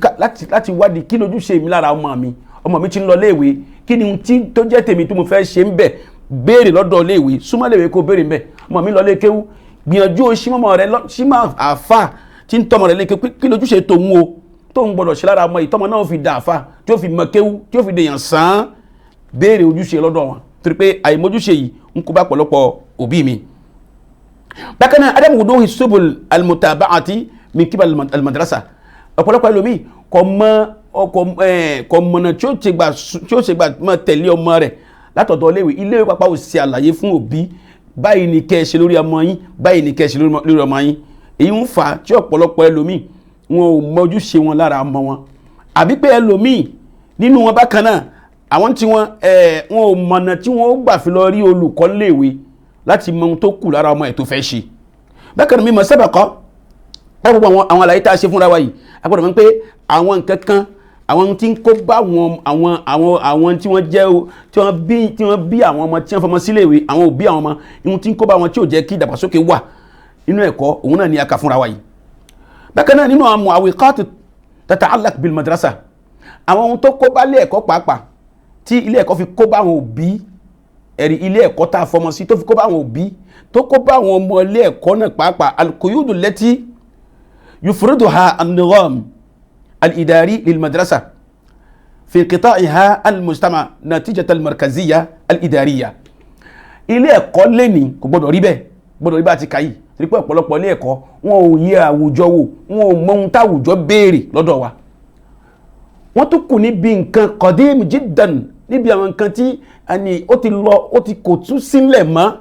láti wádìí kí lójúṣe mi lára ọmọ mi. Ọmọ mi ti ń lọ léèwé, kí ni ohun tí tó jẹ́ tèmi tí mo fẹ́ ṣe ń bẹ̀? Béèrè lọ́dọ̀ léèwé, súnmọ́ léèwé kó béèrè ń bẹ̀. Ọmọ mi lọ lé kéwú, gbìyànjú o símọ́ rẹ, símọ́ àáfà tí ń tọmọ rẹ lé kéwú, kí lójúṣe tòun o tóun gbọ́dọ̀ ṣe lára ọmọ yìí tọmọ náà fi dà àáfà, tí ó fi mọ kéwú, tí ó fi dèèyàn sàn án. Béèrè ojúṣe lọ́dọ̀ wọn, torí pé àìmójúṣe yìí ń kó bá pọ̀lọpọ̀ òbí mi. Bákan náà, adamu wuduhi subul almutaba'ati min kibal almadrasa. Ọ̀pọ̀lọpọ̀ ẹlòmíì kò mọ kò mọ̀nà tí ó ṣe gbà máa tẹ̀lé ọmọ rẹ̀ látọ̀dọ̀ iléèwé. Iléèwé pàápàá ò ṣe àlàyé fún òbí, báyìí ni kẹ́ ẹ ṣe lórí ọmọ yín, báyìí ni kẹ́ ẹ ṣe lórí ọmọ yín. Èyí ń fà á tí ọ̀pọ̀lọpọ̀ ẹlòmíì wọn ò mọ ojúṣe wọn lára ọmọ wọn, àbí pé ẹlòmíì nínú wọn bákan náà àwọn tí wọn wọn ò mọ̀nà tí wọn ó gbà fi lọ rí olùkọ́ léèwé láti mọ ohun tó kù lára ọmọ ẹ̀ tó fẹ́ ṣe. Bákan náà, mímọ̀ sábà kọ́ gbogbo àwọn àlàyé tá a ṣe fúnra wa yìí, a gbọ́dọ̀ mọ̀ pé àwọn nǹkan kan, àwọn tí ń kó bá àwọn tí wọ́n jẹ́ o, tí wọ́n bí àwọn ọmọ tí wọ́n fọmọ síléèwé, àwọn òbí àwọn ọmọ, ohun tí ń kó bá wọn tí ò jẹ́ kí ìdàgbàsókè wà nínú ẹ̀kọ́, òun náà ni a kà fúnra wa yìí. Bákan náà, nínú àwọn mu'awiqat tata'allaq bil madrasa, àwọn ohun tó kó bá ilé ẹ̀kọ́ pàápàá tí ilé ẹ̀kọ́ fi kó bá àwọn òbí, ẹ̀rí ilé ẹ̀kọ́ tá a fọmọ sí tó fi kó bá àwọn òbí, tó kó bá àwọn ọmọ ilé ẹ̀kọ́ náà pàápàá, al-quyudu allati yufriduha an-nizam al-idari lil-madrasa fi inqita'iha al-mujtama natijata al-markaziyya al-idariya. Ilé ẹ̀kọ́ lẹ́ni kò gbọ́dọ̀ rí bẹ́ẹ̀, gbọ́dọ̀ rí bá ti kà yìí, torí pé ọ̀pọ̀lọpọ̀ ilé ẹ̀kọ́ wọn ò yẹ àwùjọ wò, wọn ò mọ ohun táwùjọ béèrè lọ́dọ̀ wa. Wọ́n tún kù níbi nǹkan qadim jiddan, níbi àwọn nǹkan tí àní ó ti lọ, ó ti kò tún sílẹ̀ mọ́.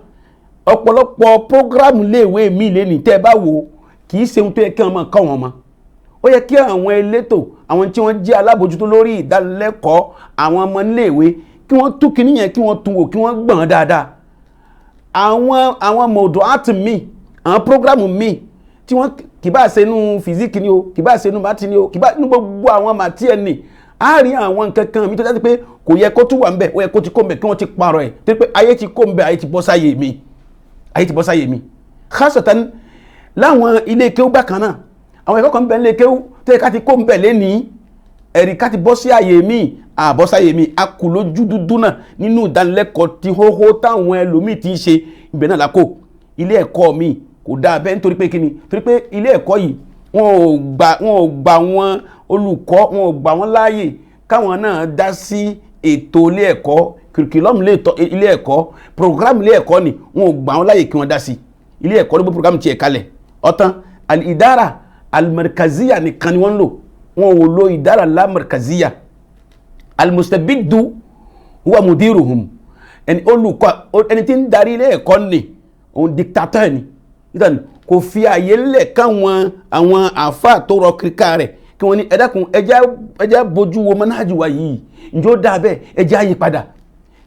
Ọ̀pọ̀lọpọ̀ prógrámù léèwé mi lẹ́ni tẹ́ ẹ bá wò, kì í ṣe ohun tó yẹ kí wọ́n máa kọ́ wọn mọ́. Ó yẹ kí àwọn elétò, àwọn tí wọ́n jẹ́ alábòjútó lórí ìdánilẹ́kọ̀ọ́ àwọn ọmọ níléèwé, kí wọ́n tún kíní yẹn, kí wọ́n tún wò, kí wọ́n gbọ̀n dáadáa. Àwọn mọ̀ọ́dọ̀ mi, àwọn prógrámù mi tí wọ́n kì bá ṣe inú fìsíkì ni o, kì bá ṣe inú màtí ni o, kì bá inú gbogbo àwọn màtí ẹ̀ nì, á rí àwọn nǹkan kan mi tó jáde pé kò yẹ kó tún wà ńbẹ̀, ó yẹ kó ti kó ńbẹ̀, kí wọ́n ti parọ́ ẹ̀, torí pé ayé ti kó ńbẹ̀, ayé ti bọ́ sáyé mi, ayé ti bọ́ sáyé mi. Khasatan láwọn ilé kéwú bákan náà, àwọn ẹ̀kọ́ kan ń bẹ nílé kéwú tó yẹ ká ti kó ńbẹ̀ lénìí, ẹ̀rí ká ti bọ́ sí àyè mi, àbọ̀ sáyè mi, a kù lójú dúdú náà nínú ìdánilẹ́kọ̀ọ́ ti hóhó táwọn ẹlòmíì ti ń ṣe, ibẹ̀ náà la kó. Ilé ẹ̀kọ́ mi kò dáa bẹ́ẹ̀, nítorí pé kíni? Torí pé ilé ẹ̀kọ́ yìí wọn ò gbà wọn olùkọ́, wọn ò gbà wọn láàyè káwọn náà dá sí ètò ilé ẹ̀kọ́, kìrìkìlọ́mù ilé ẹ̀kọ́, program ilé ẹ̀kọ́ ni wọn ò gbà wọn láàyè kí wọ́n dá sí. Ilé ẹ̀kọ́ ló gbé program tiẹ̀ kalẹ̀ ọ̀tán. Al-idara al-markaziya nìkan ni wọ́n ń lò, wọn ò lo idara la-markaziya. Al-mustabiddu huwa mudiruhum, ẹni olùkọ́, ẹni tí ń darí ilé ẹ̀kọ́ ni òun dictateur ni, nítorí kò fi àyè lẹ̀ káwọn àwọn àáfàá tó rọ kíríkà rẹ̀ kí wọ́n ní ẹ dákun, ẹ jẹ́ bójú wo manhaj wa yìí, ǹjẹ́ ó dáa bẹ́ẹ̀, ẹ jẹ́ àyè padà.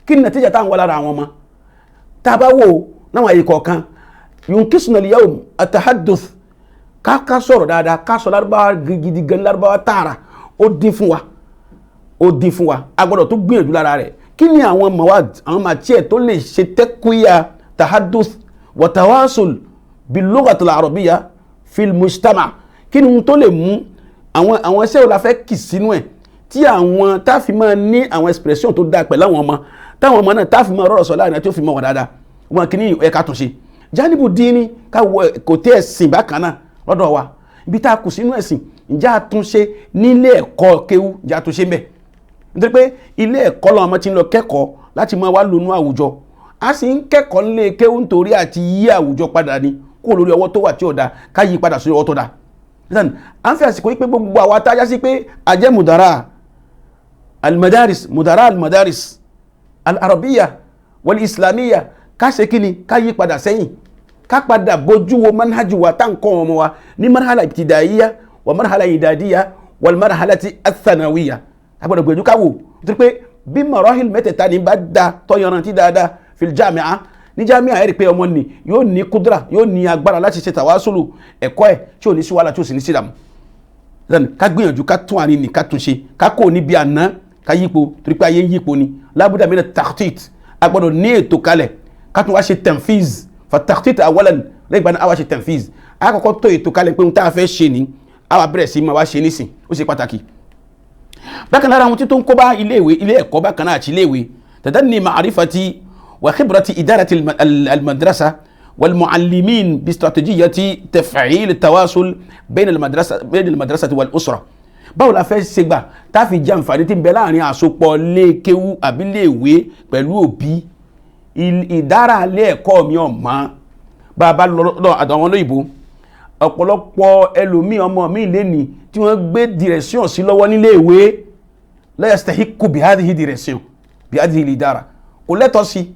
Kí ni nàtíjà táwọn wà lára àwọn ọmọ tá a bá wò láwọn àyè kọ̀ọ̀kan? Yunkisuna al-yawm at-tahadduth, ká sọ̀rọ̀ dáadáa, ká sọ lárúbáwá gidi gan, lárúbáwá tààrà, ó dín fún wa, ó dín fún wa. A gbọ́dọ̀ tó gbìyànjú lára rẹ̀. Kí ni àwọn mawad, àwọn màtíẹ̀ tó lè ṣe tẹ́kùyà tahadduth wa tawasul bil-lughati al-arabiyya fil mujtama? Kí ni ohun tó lè mú àwọn iṣẹ́ wo la fẹ́ kì sínú ẹ̀ tí àwọn tá a fi máa ní àwọn expression tó dáa pẹ̀lú àwọn ọmọ, táwọn ọmọ náà tá a fi máa rọ̀rọ̀ sọ láàrin àti ó fi máa wà dáadáa? Wọn kì í ẹ̀ka tún ṣe janibu dín ká wọ kò tẹ́ ẹ̀sìn bákan náà lọ́dọ̀ wa, ibi tá a kù sínú ẹ̀sìn, ǹjẹ́ àtúnṣe nílé ẹ̀kọ́ kéwú, ǹjẹ́ àtúnṣe ń bẹ? Nítorí pé ilé ẹ̀kọ́ làwọn ọmọ ti ń lọ kẹ́kọ̀ọ́ láti máa wá lónú àwùjọ, a sì ń kẹ́kọ̀ọ́ nílé kéwú nítorí àti yí àwùjọ padà ni, kó lórí ọwọ́ tó wà tí ò da, ká yí padà sórí ọwọ́ tó da. À ń fi àsìkò yìí pé gbogbo àwa tá a já sí pé a jẹ́ mudara al-madaris, mudara al-madaris al-arabiya wal-islamiyya, ká ṣe kí ni? Ká yí padà sẹ́yìn, ká padà bójú wo manhaj wa tá n kọ́ ọmọ wa ní marhala ibtidaiya wa marhala idadiya wal marhalati athanawiya. A gbọ́dọ̀ gbìyànjú ká wò, nítorí pé bí marahil mẹ́tẹ̀ẹ̀ta ní bá da tọ́yanrantí dáadáa fil jami'a, ní jami'a ẹ̀rí pé ọmọ ni yóò ní kudra, yóò ní agbára láti ṣe tàwásùlù ẹ̀kọ́ ẹ̀ tí ò ní sí wàhálà, tí ò sì ní sídàmú. Ká gbìyànjú ká tún àárín ní ká tún ṣe, ká kò níbi àná, Ká yípo, torí pé ayé ń yípo ni. Lábúdà mina takhtit, a gbọ́dọ̀ ní ètò kalẹ̀ ká tún wá ṣe tanfiz. Fa takhtit awalan, lẹ́yìn ìgbà náà a wá ṣe tanfiz. A kọ́kọ́ tó ètò kalẹ̀ pé ohun tá a fẹ́ ṣe ni, a wá bẹ̀rẹ̀ sí máa wá ṣe nísìn. Ó ṣe pàtàkì. Bákan lára àwọn tí tó ń kó bá iléèwé, ilé ẹ̀kọ́ bákan náà àti iléèwé, tadanni ma'rifati wa khibrati idarati al-madrasa wal-muallimin bi istratejiyati taf'il at-tawasul bayna al-madrasati wal-usra. Báwo la fẹ́ ṣe gbà tá a fi jẹ àǹfààní tí ń bẹ láàrin àsopọ̀ léèkéwú àbí léèwé pẹ̀lú òbí? Ìdára ilé ẹ̀kọ́ mi ọ̀mọ́ bá a bá lọ àtàwọn olóyìnbó, ọ̀pọ̀lọpọ̀ ẹlòmíì ọmọ mi lẹ́ni tí wọ́n gbé direction sí lọ́wọ́ nílé ìwé, la yastahiqqu bi hadhihi direction bi hadhihi al-idara, kò lẹ́tọ̀ọ́ sí.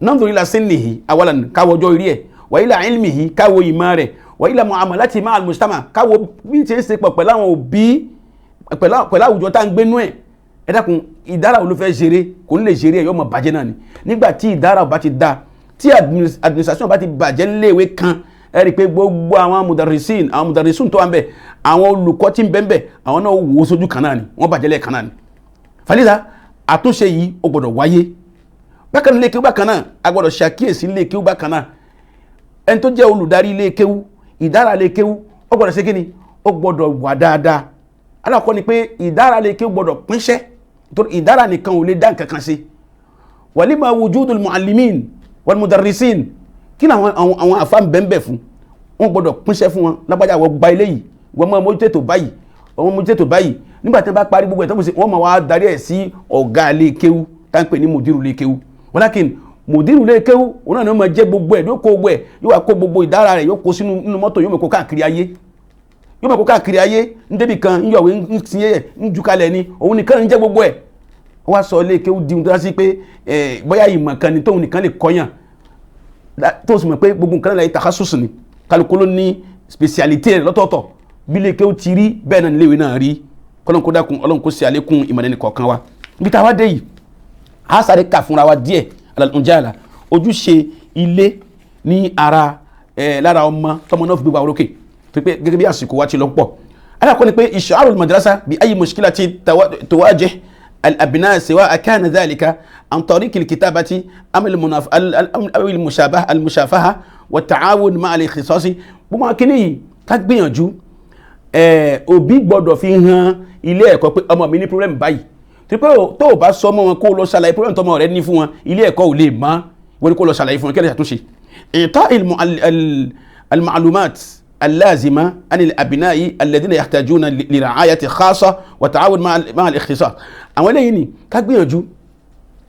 Nanzur ila sinnihi awalan, káwọ́ ọjọ́ orí ẹ̀, wa ila ilmihi, káwọ́ ìmọ̀ rẹ̀, wa ila muamalati ma'al mujtama, káwọ́ bí ti ń ṣe pọ̀ pẹ̀lú àwọn òbí, pẹ̀lú àwùjọ tá à ń gbénú ẹ̀. Ẹ dákun, ìdára wo ló fẹ́ ṣeré? Kò ní lè ṣeré ẹ̀, yóò mọ̀ bàjẹ́ náà ni. Nígbà tí ìdára bá ti da, tí administration bá ti bàjẹ́ níléèwé kan, ẹ rí i pé gbogbo àwọn mudarisin, àwọn mudarisun tó wà ń bẹ, àwọn olùkọ́ tí ń bẹ ń bẹ, àwọn náà wò ó sójú kan náà ni, wọ́n bàjẹ́ lẹ́ẹ̀kan náà ni. Falida, àtúnṣe yìí ó gbọ́dọ̀ wáyé. Bákan náà, ilé kéwú bákan náà, a gbọ́dọ̀ ṣàkíyèsí ilé kéwú bákan náà. Ẹni tó jẹ́ olùdarí ilé kéwú, ìdára ilé kéwú, ó gbọ́dọ̀ ṣe kíni? Ó gbọ́dọ̀ wà dáadáa. Alákọ̀ọ́ ni pé ìdára ilé kéwú gbọ́dọ̀ pínṣẹ́, torí ìdára nìkan ò lè dá nǹkan kan ṣe. Walima wujudul muallimin wal mudarrisin, kí ni àwọn àfa bẹ́ẹ̀nbẹ́ẹ̀ fún? Wọ́n gbọ́dọ̀ pínṣẹ́ fún wọn. Lágbájá, wọ́n gba ilé yìí, wọ́n máa mójútó ètò báyìí, wọ́n mójútó ètò báyìí. Nígbà tí wọ́n bá parí gbogbo ẹ̀ tó wọ́n máa wá darí ẹ̀ sí ọ̀gá ilé kéwú tá ń pè ní mùdírù ilé kéwú. Walakin mùdírù ilé kéwú òun náà ni wọ́n máa jẹ́ gbogbo ẹ̀, yóò kó gbogbo ẹ̀, yóò wá kó gbogbo ìdára rẹ̀, yóò kó sínú nínú mọ́tò, yóò máa kó káàkiri ayé, yóò máa kó káàkiri ayé, ń débi kan ń yọ̀wé, ń tiẹ̀ ń ju kalẹ̀ ni, òun nìkan ń jẹ́ gbogbo ẹ̀. Wọ́n wá sọ ilé kéwú di ohun tó dá sí pé bóyá ìmọ̀ kan ni tóun nìkan lè kọ́yàn, tó sì mọ̀ pé gbogbo nǹkan náà láyé takhasus ni, kálukú ló ní spécialité rẹ̀ lọ́tọ̀ọ̀tọ̀. Bí ilé kéwú ti rí bẹ́ẹ̀ náà níléèwé náà rí. Kọ́lọ́n kó dákun, Ọlọ́run kó ṣe àlékún ìmọ̀ ẹnì kọ̀ọ̀kan wa. Ibi tá a wá dé yìí, a sáré kà fúnra wa díẹ̀ alàlùjáàlà ojúṣe ilé ní ara ẹ̀ lára ọmọ tọmọ náà fi gbégbá orókè, tó pé gẹ́gẹ́ bí àsìkò wa ti lọ pọ̀. Alákọ̀ọ́ ni pé ish'arul madrasa bi ayi mushkilati tuwajih al-abna siwa kana dhalika an tariq al-kitabati am al-mushabaha wa ta'awun ma'a al-ikhtisasi. Gbogbo akíní yìí ká gbìyànjú, òbí gbọ́dọ̀ fi hàn ilé ẹ̀kọ́ pé ọmọ mi ní problem báyìí. Tó pé tó o bá sọ ọmọ wọn kó o lọ ṣàlàyé problem tọmọ rẹ ní fún wọn, ilé ẹ̀kọ́ ò lè mọ̀. Wọ́n ní kó lọ ṣàlàyé fún wọn kí ẹ lè ṣàtúnṣe. Ìta al-ma'lumat al-lazima an al-abna'i alladhina yahtajuna li ra'ayati khassa wa ta'awun ma'a al-ikhtisas. Àwọn eléyìí ni ká gbìyànjú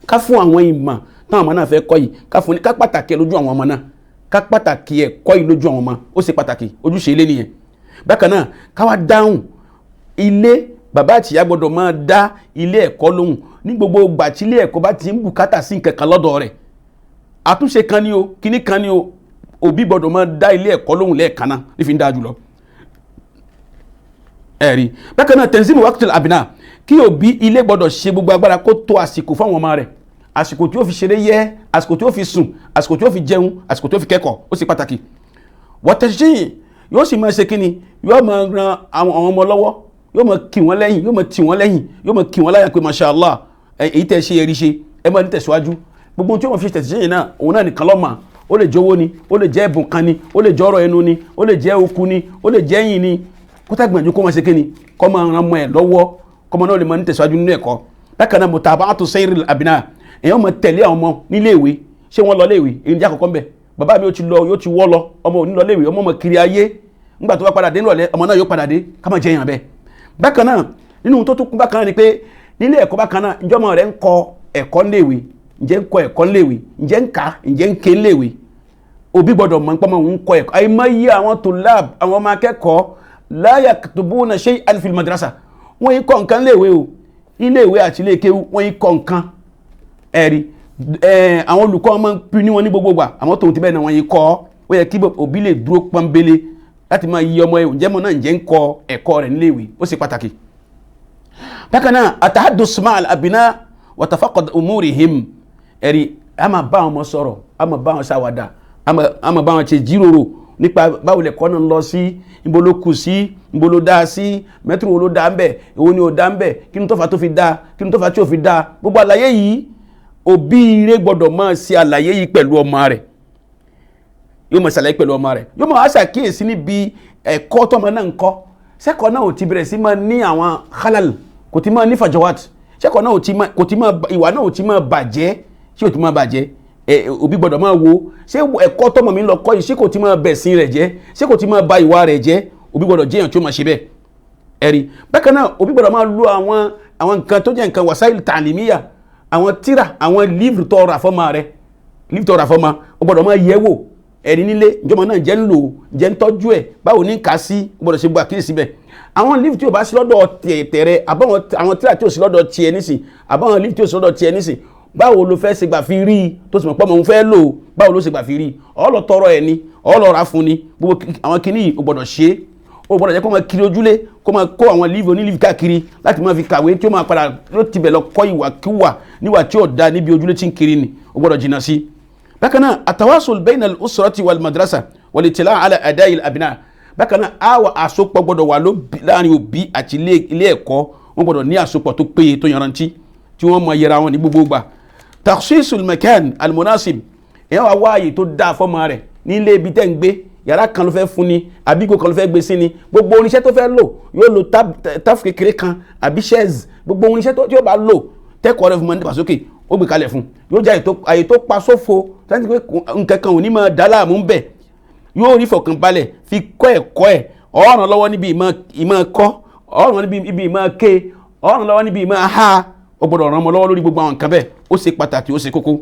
ká fún àwọn ìmọ̀ táwọn ọmọ náà fẹ́ kọ́ yìí, ká fún ní, ká pàtàkì ẹ̀ lójú àwọn ọmọ náà, ká pàtàkì ẹ̀kọ́ yìí lójú àwọn ọmọ. Ó ṣe pàtàkì, ojúṣe ilé nìyẹn. Bákan náà, ká wá dáhùn ilé, bàbá àtìyá gbọ́dọ̀ máa dá ilé ẹ̀kọ́ lóhùn ní gbogbo ìgbà tí ilé ẹ̀kọ́ bá ti ń bùkátà sí nǹkan kan lọ́dọ̀ rẹ̀. Àtúnṣe kan ni o, kíní kan ni o, òbí gbọ́dọ̀ máa dá ilé ẹ̀kọ́ lóhùn lẹ́ẹ̀kan náà nífi ń dáa jùlọ. Ẹ̀rí bákan náà, tanzimu waqtil abna, kí òbí ilé gbọ́dọ̀ ṣe gbogbo agbára kó tó àsìkò fáwọn ọmọ rẹ̀, àsìkò tí ó fi ṣeré yẹ, àsìkò tí ó fi sùn, àsìkò tí ó fi jẹun, àsìkò tí ó fi kẹ́kọ̀ọ́. Ó sì pàtàkì. Wọ́tẹ̀síyìn yóò sì máa ṣe kíni? Yóò máa ran àwọn ọmọ lọ́wọ́, yóò máa kì wọ́n lẹ́yìn, yóò máa tì wọ́n lẹ́yìn, yóò máa kì wọ́n láyà pé masha Allah, èyí tẹ́ ṣe erí ṣe, ẹ máa ní tẹ̀síwájú. Gbogbo ohun tí wọ́n fi tẹ̀síyìn náà, òun náà nìkan lọ́mọ. Ó lè jẹ́ owó ni, ó lè jẹ́ ẹ̀bùn kan ni, ó lè jẹ́ ọ̀rọ̀ ẹnu ni, ó lè jẹ́ okun ni, ó lè jẹ́ ẹ̀yìn ni. Kó tá gbìyànjú kó máa ṣe kíni, kó máa ran ọmọ ẹ̀ lọ́wọ́, kó ọmọ náà lè máa ní tẹ̀síwájú nínú ẹ̀kọ́. Bákan náà, mutaba'atu sayril abna, èèyàn máa tẹ̀lé àwọn ọmọ nílé ìwé. Ṣé wọ́n lọ léèwé? Èyí ní àkọ́kọ́ ń bẹ̀. Bàbá mi ó ti lọ, yóò ti wọ́ lọ, ọmọ ò ní lọ léèwé, ọmọ mọ̀ kiri ayé. Nígbà tó bá padà dé nírọ̀lẹ́, ọmọ náà yóò padà dé, ká má jẹ́ èèyàn bẹ́ẹ̀. Bákan náà, nínú tó tún kún bákan náà ni pé nílé ẹ̀kọ́ bákan náà, ǹjẹ́ ọmọ rẹ̀ ń kọ ẹ̀kọ́ níléèwé? Ǹjẹ́ ń kọ ẹ̀kọ́ níléèwé? Ǹjẹ́ ń kà? Ǹjẹ́ ń ké níléèwé? Òbí gbọ́dọ̀ mọ̀ nípa ọmọ òun kọ ẹ̀kọ́. Àìmọye àwọn tulab, àwọn ọmọ akẹ́kọ̀ọ́, la yaktubuna shay'an fil madrasa, wọ́n yìí kọ́ nǹkan níléèwé o. Iléèwé àti ilé kéwú, wọ́n yìí kọ́ nǹkan. Ẹ̀rí àwọn olùkọ́ máa ń pin ní wọn ní gbogbo gbà, àmọ́ tòun ti bẹ́ẹ̀ náà wọ́n yìí kọ́. Ó yẹ kí òbí lè dúró pọ́nbélé láti máa yí ọmọ ẹ̀, ǹjẹ́ mọ́ náà ǹjẹ́ ń kọ ẹ̀kọ́ rẹ̀ níléèwé? Ó ṣe pàtàkì. Bákan náà, atahadus ma'al abina wa tafaqud umurihim. Ẹ̀rí, a máa bá àwọn ọmọ sọ̀rọ̀, a máa bá wọn ṣàwàdà, a máa bá wọn ṣe jíròrò nípa báwo lẹ̀kọ́ náà ń lọ sí, níbo ló kù sí, níbo ló dáa sí, mẹ́tìrì wo ló dáa ń bẹ̀, èwo ni ò dáa ń bẹ̀, kí ni tó fà tó fi dáa, kí ni tó fà tí ò fi dáa. Gbogbo àlàyé yìí òbí rẹ̀ gbọ́dọ̀ máa ṣe àlàyé yìí pẹ̀lú ọmọ rẹ̀. Yóò máa ṣàlàyé pẹ̀lú ọmọ rẹ̀, yóò máa ṣàkíyèsí níbi ẹ̀kọ́ tọmọ náà ń kọ́. Sẹ́kọ̀ọ́ náà ò ti bẹ̀rẹ̀ sí máa ní àwọn halal, kò ti máa ní fàjọwàt, sẹ́kọ̀ọ́ náà kò ti máa, ìwà náà ò ti máa bàjẹ́, ṣé ò ti máa bàjẹ́? Òbí gbọ́dọ̀ máa wo ṣé ẹ̀kọ́ tọmọ mi ń lọ kọ́ yìí, ṣé kò ti máa bẹ̀sìn rẹ̀ jẹ́, ṣé kò ti máa ba ìwà rẹ̀ jẹ́? Òbí gbọ́dọ̀ jẹ́yàn tí ó máa ṣe bẹ́ẹ̀. Ẹ̀rí bákan náà, òbí gbọ́dọ̀ máa lo àwọn nǹkan tó jẹ́ nǹkan wasail tàlímíyà, àwọn tíra, àwọn livre tó rà fọ́mọ rẹ̀, livre tó rà fọ́mọ, ó gbọ́dọ̀ máa yẹ̀ wò. Ẹ̀rí nílé ìjọba náà jẹ́ ń lò, jẹ́ ń tọ́jú ẹ̀, báwo ní kà sí, ó gbọ́dọ̀ ṣe gbọ́ àkíyèsí bẹ́ẹ̀. Àwọn livre tí ò bá sí lọ́dọ̀ tẹ̀rẹ̀, àbáwọn àwọn tíra tí ò sí lọ́dọ̀ tiẹ̀ nísìn, àbáwọn livre tí ò sí lọ́dọ̀ tiẹ̀ nísìn, báwo ló fẹ́ ṣe gbà fi rí i tó sì mọ̀ pé ọmọ òun fẹ́ lò ó, báwo ló ṣe gbà fi rí i? Ó lọ tọrọ ẹ̀ ni, ó lọ rà fún ni. Gbogbo àwọn kinní yìí ó gbọ́dọ̀ ṣe é. Ó gbọ́dọ̀ jẹ́ kó máa kiri ojúlé, kó máa kó àwọn líìfì onílíìfì káàkiri láti máa fi kàwé, tí ó máa padà ló ti bẹ̀ lọ kọ́ ìwàkiwà níwà tí ò da níbi ojúlé tí ń kiri ni, ó gbọ́dọ̀ jìnnà sí. Bákan náà, àtàwásùl bayna al-usrati wal madrasa wal ittila' ala ada'i al-abna. Bákan náà, àwọ̀ àsopọ̀ gbọ́dọ̀ wà láàrin òbí àti ilé ẹ̀kọ́. Wọ́n gbọ́dọ̀ ní àsopọ̀ tó péye tó yanrantí tí wọ́n mọ yẹra wọn ní gbogbo gbà. Takhsisul makan al-munasib, èèyàn wá wá ààyè tó dáa fọ́mọ rẹ̀ nílé ibi tẹ́ ń gbé. Yàrá kan ló fẹ́ fún ni, àbí ìgò kan ló fẹ́ gbé sí ni, gbogbo oníṣẹ́ tó fẹ́ lò yóò lo táfù kékeré kan àbí chaise. Gbogbo oníṣẹ́ tí ó bá lò tẹ́kọ̀ọ́ rẹ̀ fún mọ́ nípa sókè, ó gbé kalẹ̀ fún. Yóò jẹ́ àyè tó pa sófo, láti pé nǹkan kan ò ní máa dá láàmú ń bẹ̀, yóò rí ìfọ̀kànbalẹ̀ fi kọ́ ẹ̀kọ́ ẹ̀. Ọ̀ràn lọ́wọ́ níbi ìmọ̀ kọ́, ọ̀ràn níbi ìmọ̀ ké, ọ̀ràn lọ́wọ́ níbi ìmọ̀ ha. Ó gbọ́dọ̀ ràn ọmọ lọ́wọ́ lórí gbogbo àwọn nǹkan bẹ́ẹ̀. Ó ṣe pàtàkì, ó ṣe kókó.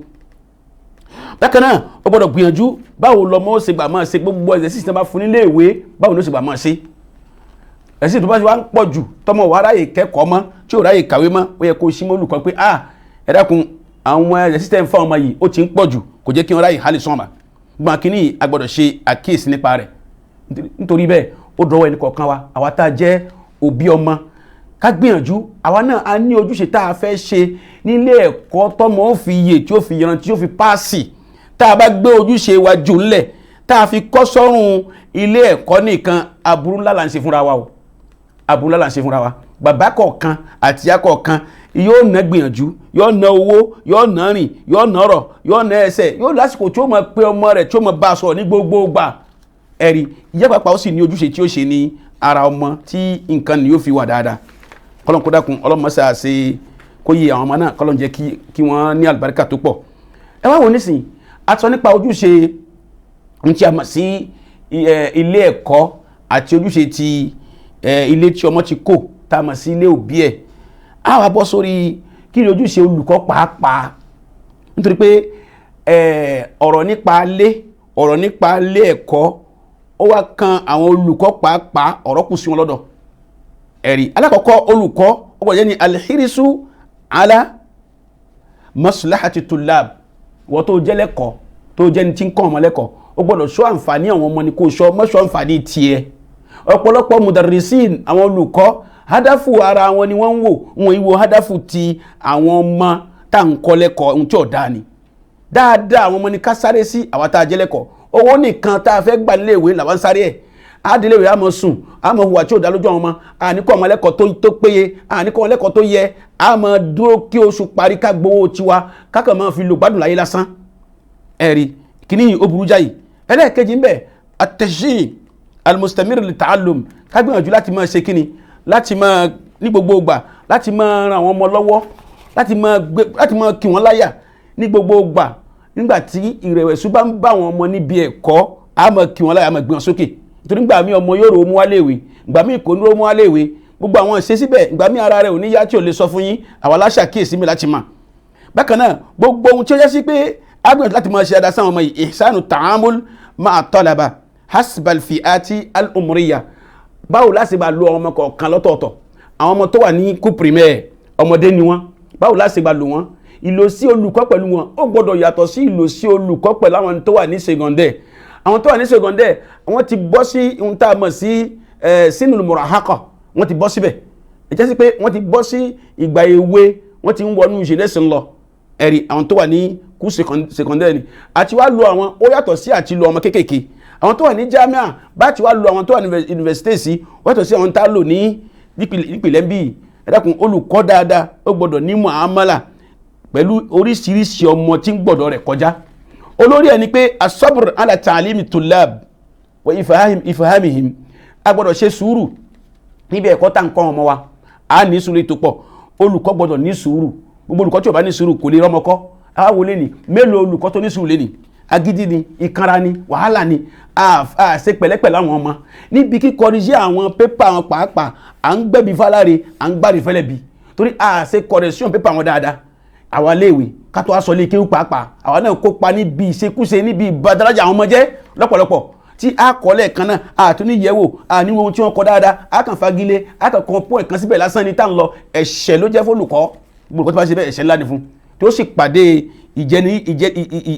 Bákan náà, ó gbọ́dọ̀ gbìyànjú báwo lọmọ ó ṣe gbà máa ṣe gbogbo exercise tí wọ́n bá fún nílé ìwé, báwo ló ṣe gbà máa ṣe. Exercise tó bá ti wá ń pọ̀ jù, tọmọ wà ráyè kẹ́kọ̀ọ́ mọ́, tí ò ráyè kàwé mọ́, ó yẹ kó sí mọ́ olùkọ́ pé ah, ẹ dákun, àwọn exercise tẹ́ ń fún ọmọ yìí ó ti ń pọ̀ jù, kò jẹ́ kí wọ́n ráyè hálì sọ́ọ̀mà. Gbọ́n kínní a gbọ́dọ̀ ṣe àkíyèsí nípa rẹ̀. Nítorí bẹ́ẹ̀, ó dọwọ́ ẹnì kọ̀ọ̀kan wa, àwa tá a jẹ́ òbí ọmọ, ká gbìyànjú. Àwa náà a ní ojúṣe tá a fẹ́ ṣe nílé ẹ̀kọ́ tọmọ ó fi yè, tí ó fi yanrantí, tí ó fi páàsì. Tá a bá gbé ojúṣe wa jù ńlẹ̀, tá a fi kọ́ sọ́rùn ilé ẹ̀kọ́ nìkan, aburú ńlá là ń ṣe fúnra wa o, aburú ńlá là ń ṣe fúnra wa. Bàbá kọ̀ọ̀kan àti ìyá kọ̀ọ̀kan yóò ná gbìyànjú, yóò ná owó, yóò ná rìn, yóò ná ọ̀rọ̀, yóò ná ẹsẹ̀, yóò lásìkò tí ó máa pe ọmọ rẹ̀, tí ó máa bá a sọ̀rọ̀ ní gbogbo ìgbà. Ẹ̀rí ìyá pàápàá ó sì ní ojúṣe tí ó ṣe ní ara ọmọ tí nǹkan ni yóò fi wà dáadáa. Kọ́lọ́n kó dákun, ọlọ́mọ sáà ṣe kó yé àwọn ọmọ náà, kọ́lọ́n jẹ́ kí wọ́n ní àlùbáríkà tó pọ̀. Ẹ wá wo nísìnyí, a sọ nípa ojúṣe ohun tí a mọ̀ sí ilé ẹ̀kọ́ àti ojúṣe ti ilé tí ọmọ ti kó tá a mọ̀ sí ilé òbí ẹ̀. A wá bọ́ sórí kí ni ojúṣe olùkọ́ pàápàá, nítorí pé ọ̀rọ̀ nípa ilé, ọ̀rọ̀ nípa ilé ẹ̀kọ́ ó wá kan àwọn olùkọ́ pàápàá, ọ̀rọ̀ kù sí wọn lọ́dọ̀. Ẹ̀rí alákọ̀ọ́kọ́, olùkọ́ ó gbọ́dọ̀ jẹ́ ní alhirisu ala maslahati tulab. Wọ́n tó jẹ́ lẹ́kọ̀ọ́, tó jẹ́ ní tí ń kọ́ ọmọ lẹ́kọ̀ọ́, ó gbọ́dọ̀ ṣọ́ àǹfààní àwọn ọmọ ni kò ṣọ́, mọ́ ṣọ́ àǹfààní tiẹ̀. Ọ̀pọ̀lọpọ̀ mudarrisin, àwọn olùkọ́, hadafu ara wọn ni wọ́n ń wò, wọn ìwo hadafu ti àwọn ọmọ tá à ń kọ́ lẹ́kọ̀ọ́. Ohun tí ò dáa ni dáadáa àwọn ọmọ ni ká sáré sí. Àwa tá a jẹ́ lẹ́kọ̀ọ́, owó nìkan tá a fẹ́ gbà nílé ìwé làwọn ń sáré ẹ̀. Àdíléwé a máa sùn, a máa hùwà tí ò dá lójú àwọn ọmọ, àníkọ́ ọmọ lẹ́kọ̀ọ́ tó péye, àníkọ́ ọmọ lẹ́kọ̀ọ́ tó yẹ, a máa dúró kí oṣù parí ká gbowó tiwa, kákan máa fi lò gbádùn láyé lásán. Ẹ̀rí kìíní ó burú jáì. Ẹlẹ́ẹ̀kejì ń bẹ, at-tashjih al-mustamir li-ta'allum. Ká gbìyànjú láti máa ṣe kíni, láti máa ní gbogbo ìgbà láti máa ran àwọn ọmọ lọ́wọ́, láti máa gbé, láti máa kí wọ́n láyà ní gbogbo ìgbà. Nígbà tí ìrẹ̀wẹ̀sì bá ń bá àwọn ọmọ níbi ẹ̀kọ́, a máa kí wọ́n láyà, a máa gbé wọn sókè. Nítorí ìgbà míì ọmọ yóò rò ó mú wálé ìwé, ìgbà míì kò ní rò ó mú wálé ìwé. Gbogbo àwọn ìṣe síbẹ̀, ìgbà míì ara rẹ̀ ò ní yá tí ò lè sọ fún yín, àwa la ṣàkíyèsí mi láti mà. Bákan náà, gbogbo ohun tí ó yẹ sí pé a gbìyànjú láti máa ṣe dáadáa sáwọn ọmọ yìí, ihsanu ta'amul ma'a talaba hasbal fi'ati al-umriya. Báwo la ṣe bá lo àwọn ọmọ kọ̀ọ̀kan lọ́tọ̀ọ̀tọ̀? Àwọn ọmọ tó wà ní cours primaire, ọmọdé ni wọ́n, báwo la ṣe bá lò wọ́n? Ìlòsí olùkọ́ pẹ̀lú wọn ó gbọ́dọ̀ yàtọ̀ sí ìlòsí olùkọ́ pẹ̀lú àwọn tó wà ní secondaire. Àwọn tó wà ní secondaire, wọ́n ti bọ́ sí ohun tá a mọ̀ sí sinul murahaqa, wọ́n ti bọ́ síbẹ̀. Ẹ jẹ́ sí pé wọ́n ti bọ́ sí ìgbà èwe, wọ́n ti ń wọnú jeunesse ń lọ. Ẹ̀rí àwọn tó wà ní cours secondaire ni àti wá lo àwọn, ó yàtọ̀ sí àti lo ọmọ kéékèèké. Àwọn tó wà ní jamia bá ti wá lo àwọn tó wà ní yunifásitì sí wọ́n yàtọ̀ sí àwọn tá a lò ní nípìnlẹ̀ bíi. Ẹ dákun, olùkọ́ dáadáa ó gbọ́dọ̀ ní muamala pẹ̀lú oríṣiríṣi ọmọ tí ń gbọ́dọ̀ rẹ̀ kọjá. Olórí ẹ̀ ni pé asabr ala ta'alimi tulab wa ifahamihim. A gbọ́dọ̀ ṣe sùúrù níbi ẹ̀kọ́ tá ń kọ́ ọmọ wa, a ní sùúrù ètò pọ̀. Olùkọ́ gbọ́dọ̀ ní sùúrù. Gbogbo olùkọ́ tí ò bá ní sùúrù kò lè rọ́mọ kọ́. Àwa wo lẹ́ni mélòó olùkọ́ tó ní sùúrù lẹ́ni? Agídí ni, ìkanra ni, wàhálà ni, a ṣe pẹ̀lẹ́pẹ̀lẹ́ àwọn ọmọ níbi kíkọrí àwọn pépà wọn pàápàá. À ń gbẹ̀bí fáláre, à ń gbàrí fẹ́lẹ́bí, torí a ṣe correction pépà wọn dáadáa. Àwa léèwé kátó aṣọ lè kéwú pàápàá, àwa náà kópa níbi ìṣekúṣe, níbi ìbàdárájà àwọn ọmọ jẹ́ lọ́pọ̀lọpọ̀ tí a kọ́ lẹ́ẹ̀kan náà, àtúní yẹ̀wò, àníwò ohun tí wọ́n kọ dáadáa, a kàn fagilé, a kàn kàn pọ̀ ẹ̀kan síbẹ̀ lásán ni tá à ń lọ. Ẹ̀ṣẹ̀ ló jẹ́ fólùkọ́. Gbogbo tó bá ṣe bẹ́ẹ̀, ẹ̀ṣẹ̀ ńlá ni fún, tí ó sì pàdé ìjẹni ìjẹ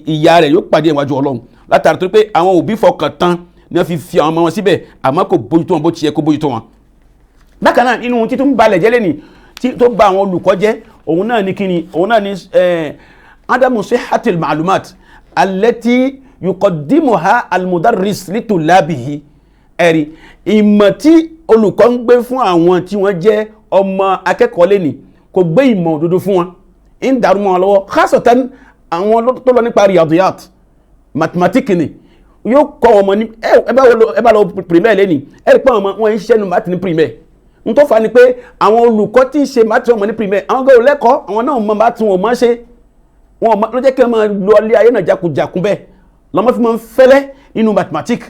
ìyá rẹ̀, yóò pàdé ìwájú Ọlọ́run látara tó pé àwọn òbí fọkàn tán ni wọ́n fi fi àwọn ọmọ wọn síbẹ̀, àmọ́ kò bójútó wọn bó ti yẹ kó bójútó wọn. Bákan náà, nínú ohun tí tó ń balẹ̀ jẹ́ lẹ́nìí tí tó ba àwọn olùkọ́ jẹ́, òun náà ní kíni? Òun náà ní adamu sihhatil ma'lumat allati yuqaddimuha almudarris litulabihi. Ẹ̀rí ìmọ̀ tí olùkọ́ ń gbé fún àwọn tí wọ́n jẹ́ ọmọ akẹ́kọ̀ọ́ lẹ́nìí, kò gbé ìmọ̀ òdodo fún wọn, ń dàrú mọ́ wọn lọ́wọ́, khasatan àwọn tó lọ nípa riyadiyat, mathematics ni yóò kọ́ ọmọ ní. Ẹ bá lọ primaire lẹ́nìí, ẹ rí pé àwọn ọmọ wọn ń ṣiṣẹ́ nu math ní primaire. N tó fa ni pé àwọn olùkọ́ tí ń ṣe math wọn ní primaire, àwọn gbọ́dọ̀ lẹ́kọ̀ọ́, àwọn náà mọ math wọn ò mọ̀ ṣe wọn ló jẹ́ kí wọ́n máa lo ilé ayé náà jákujàkun. Bẹ́ẹ̀ lọ́mọ fi máa ń fẹ́lẹ́ nínú mathematics.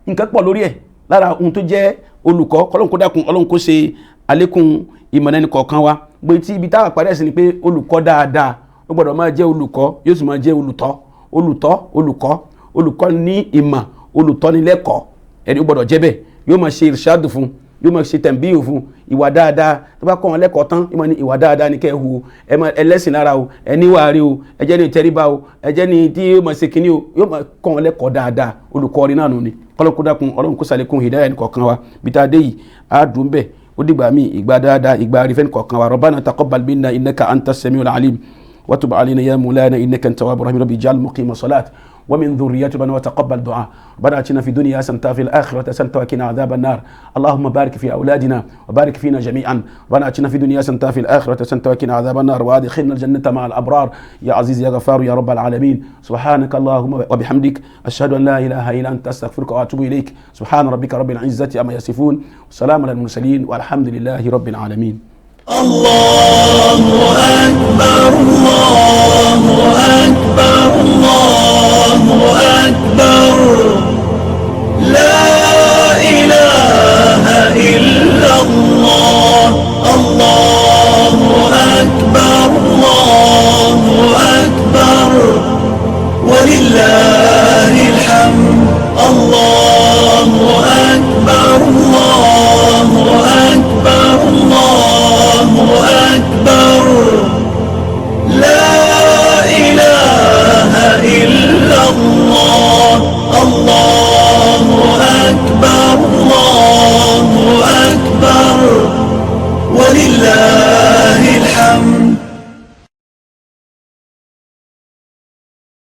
Nǹkan pọ̀ lórí ẹ̀ lára ohun tó jẹ́ olùkọ́. Kọ́lọ́n kó dákun, Ọlọ́run kó ṣe àlékún ìmọ̀nà ẹnì kọ̀ọ̀kan wa. Gbé tí ibi táwa parí ẹ̀sìn ni pé olùkọ́ dáadáa ó gbọ́dọ̀ máa jẹ́ olùkọ́, yóò sì máa jẹ́ olùtọ́. Olùtọ́, olùkọ́, olùkọ́ ní ìmọ̀, olùtọ́ ní lẹ́kọ̀ọ́. Ẹni ó gbọ́dọ̀ jẹ́ bẹ́ẹ̀, yóò máa ṣe irṣadu fún, yóò máa ṣe tẹ̀m̀bíyò fún ìwà dáadáa. Tó bá kọ́ wọn lẹ́kọ̀ọ́ tán, yóò máa ní ìwà dáadáa ní kẹ́ ẹ hu o, ẹ máa ẹlẹ́sìn lára o, ẹ níwà rí o, ẹ jẹ́ ní ìtẹríba o, ẹ jẹ́ ní tí yóò máa ṣe kínní o, yóò máa kọ́ wọn lẹ́kọ̀ọ́ dáadáa. Olùkọ́ rí náà nù ni. Kọ́lọ́n kó dákun, Ọlọ́run kó sàlékún hidaya ẹnì kọ̀ọ̀kan wa. Bí tá a dé yìí, á dùn bẹ́ẹ̀. Ó dìgbà míì, ìgbà dáadáa, ìgbà rí fẹ́ni kọ̀ọ̀kan wa. Rabbana taqabbal minna innaka anta samiul alim wa tub alayna ya mulana innaka anta tawwabur rahim. Rabbi ij'al muqima salat ومن ذريتنا وتقبل دعاء. ربنا اتنا في الدنيا حسنة وفي الآخرة حسنة وقنا عذاب النار. اللهم بارك في أولادنا وبارك فينا جميعا. ربنا اتنا في الدنيا حسنة وفي الآخرة حسنة وقنا عذاب النار وادخلنا الجنة مع الأبرار يا عزيز يا غفار يا رب العالمين. سبحانك اللهم وبحمدك، أشهد أن لا إله إلا أنت، أستغفرك وأتوب إليك. سبحان ربك رب العزة عما يصفون، وسلام على المرسلين، والحمد لله رب العالمين. الله أكبر، الله أكبر، الله أكبر، لا إله إلا الله، الله أكبر، الله أكبر، ولله الحمد، الله أكبر، الله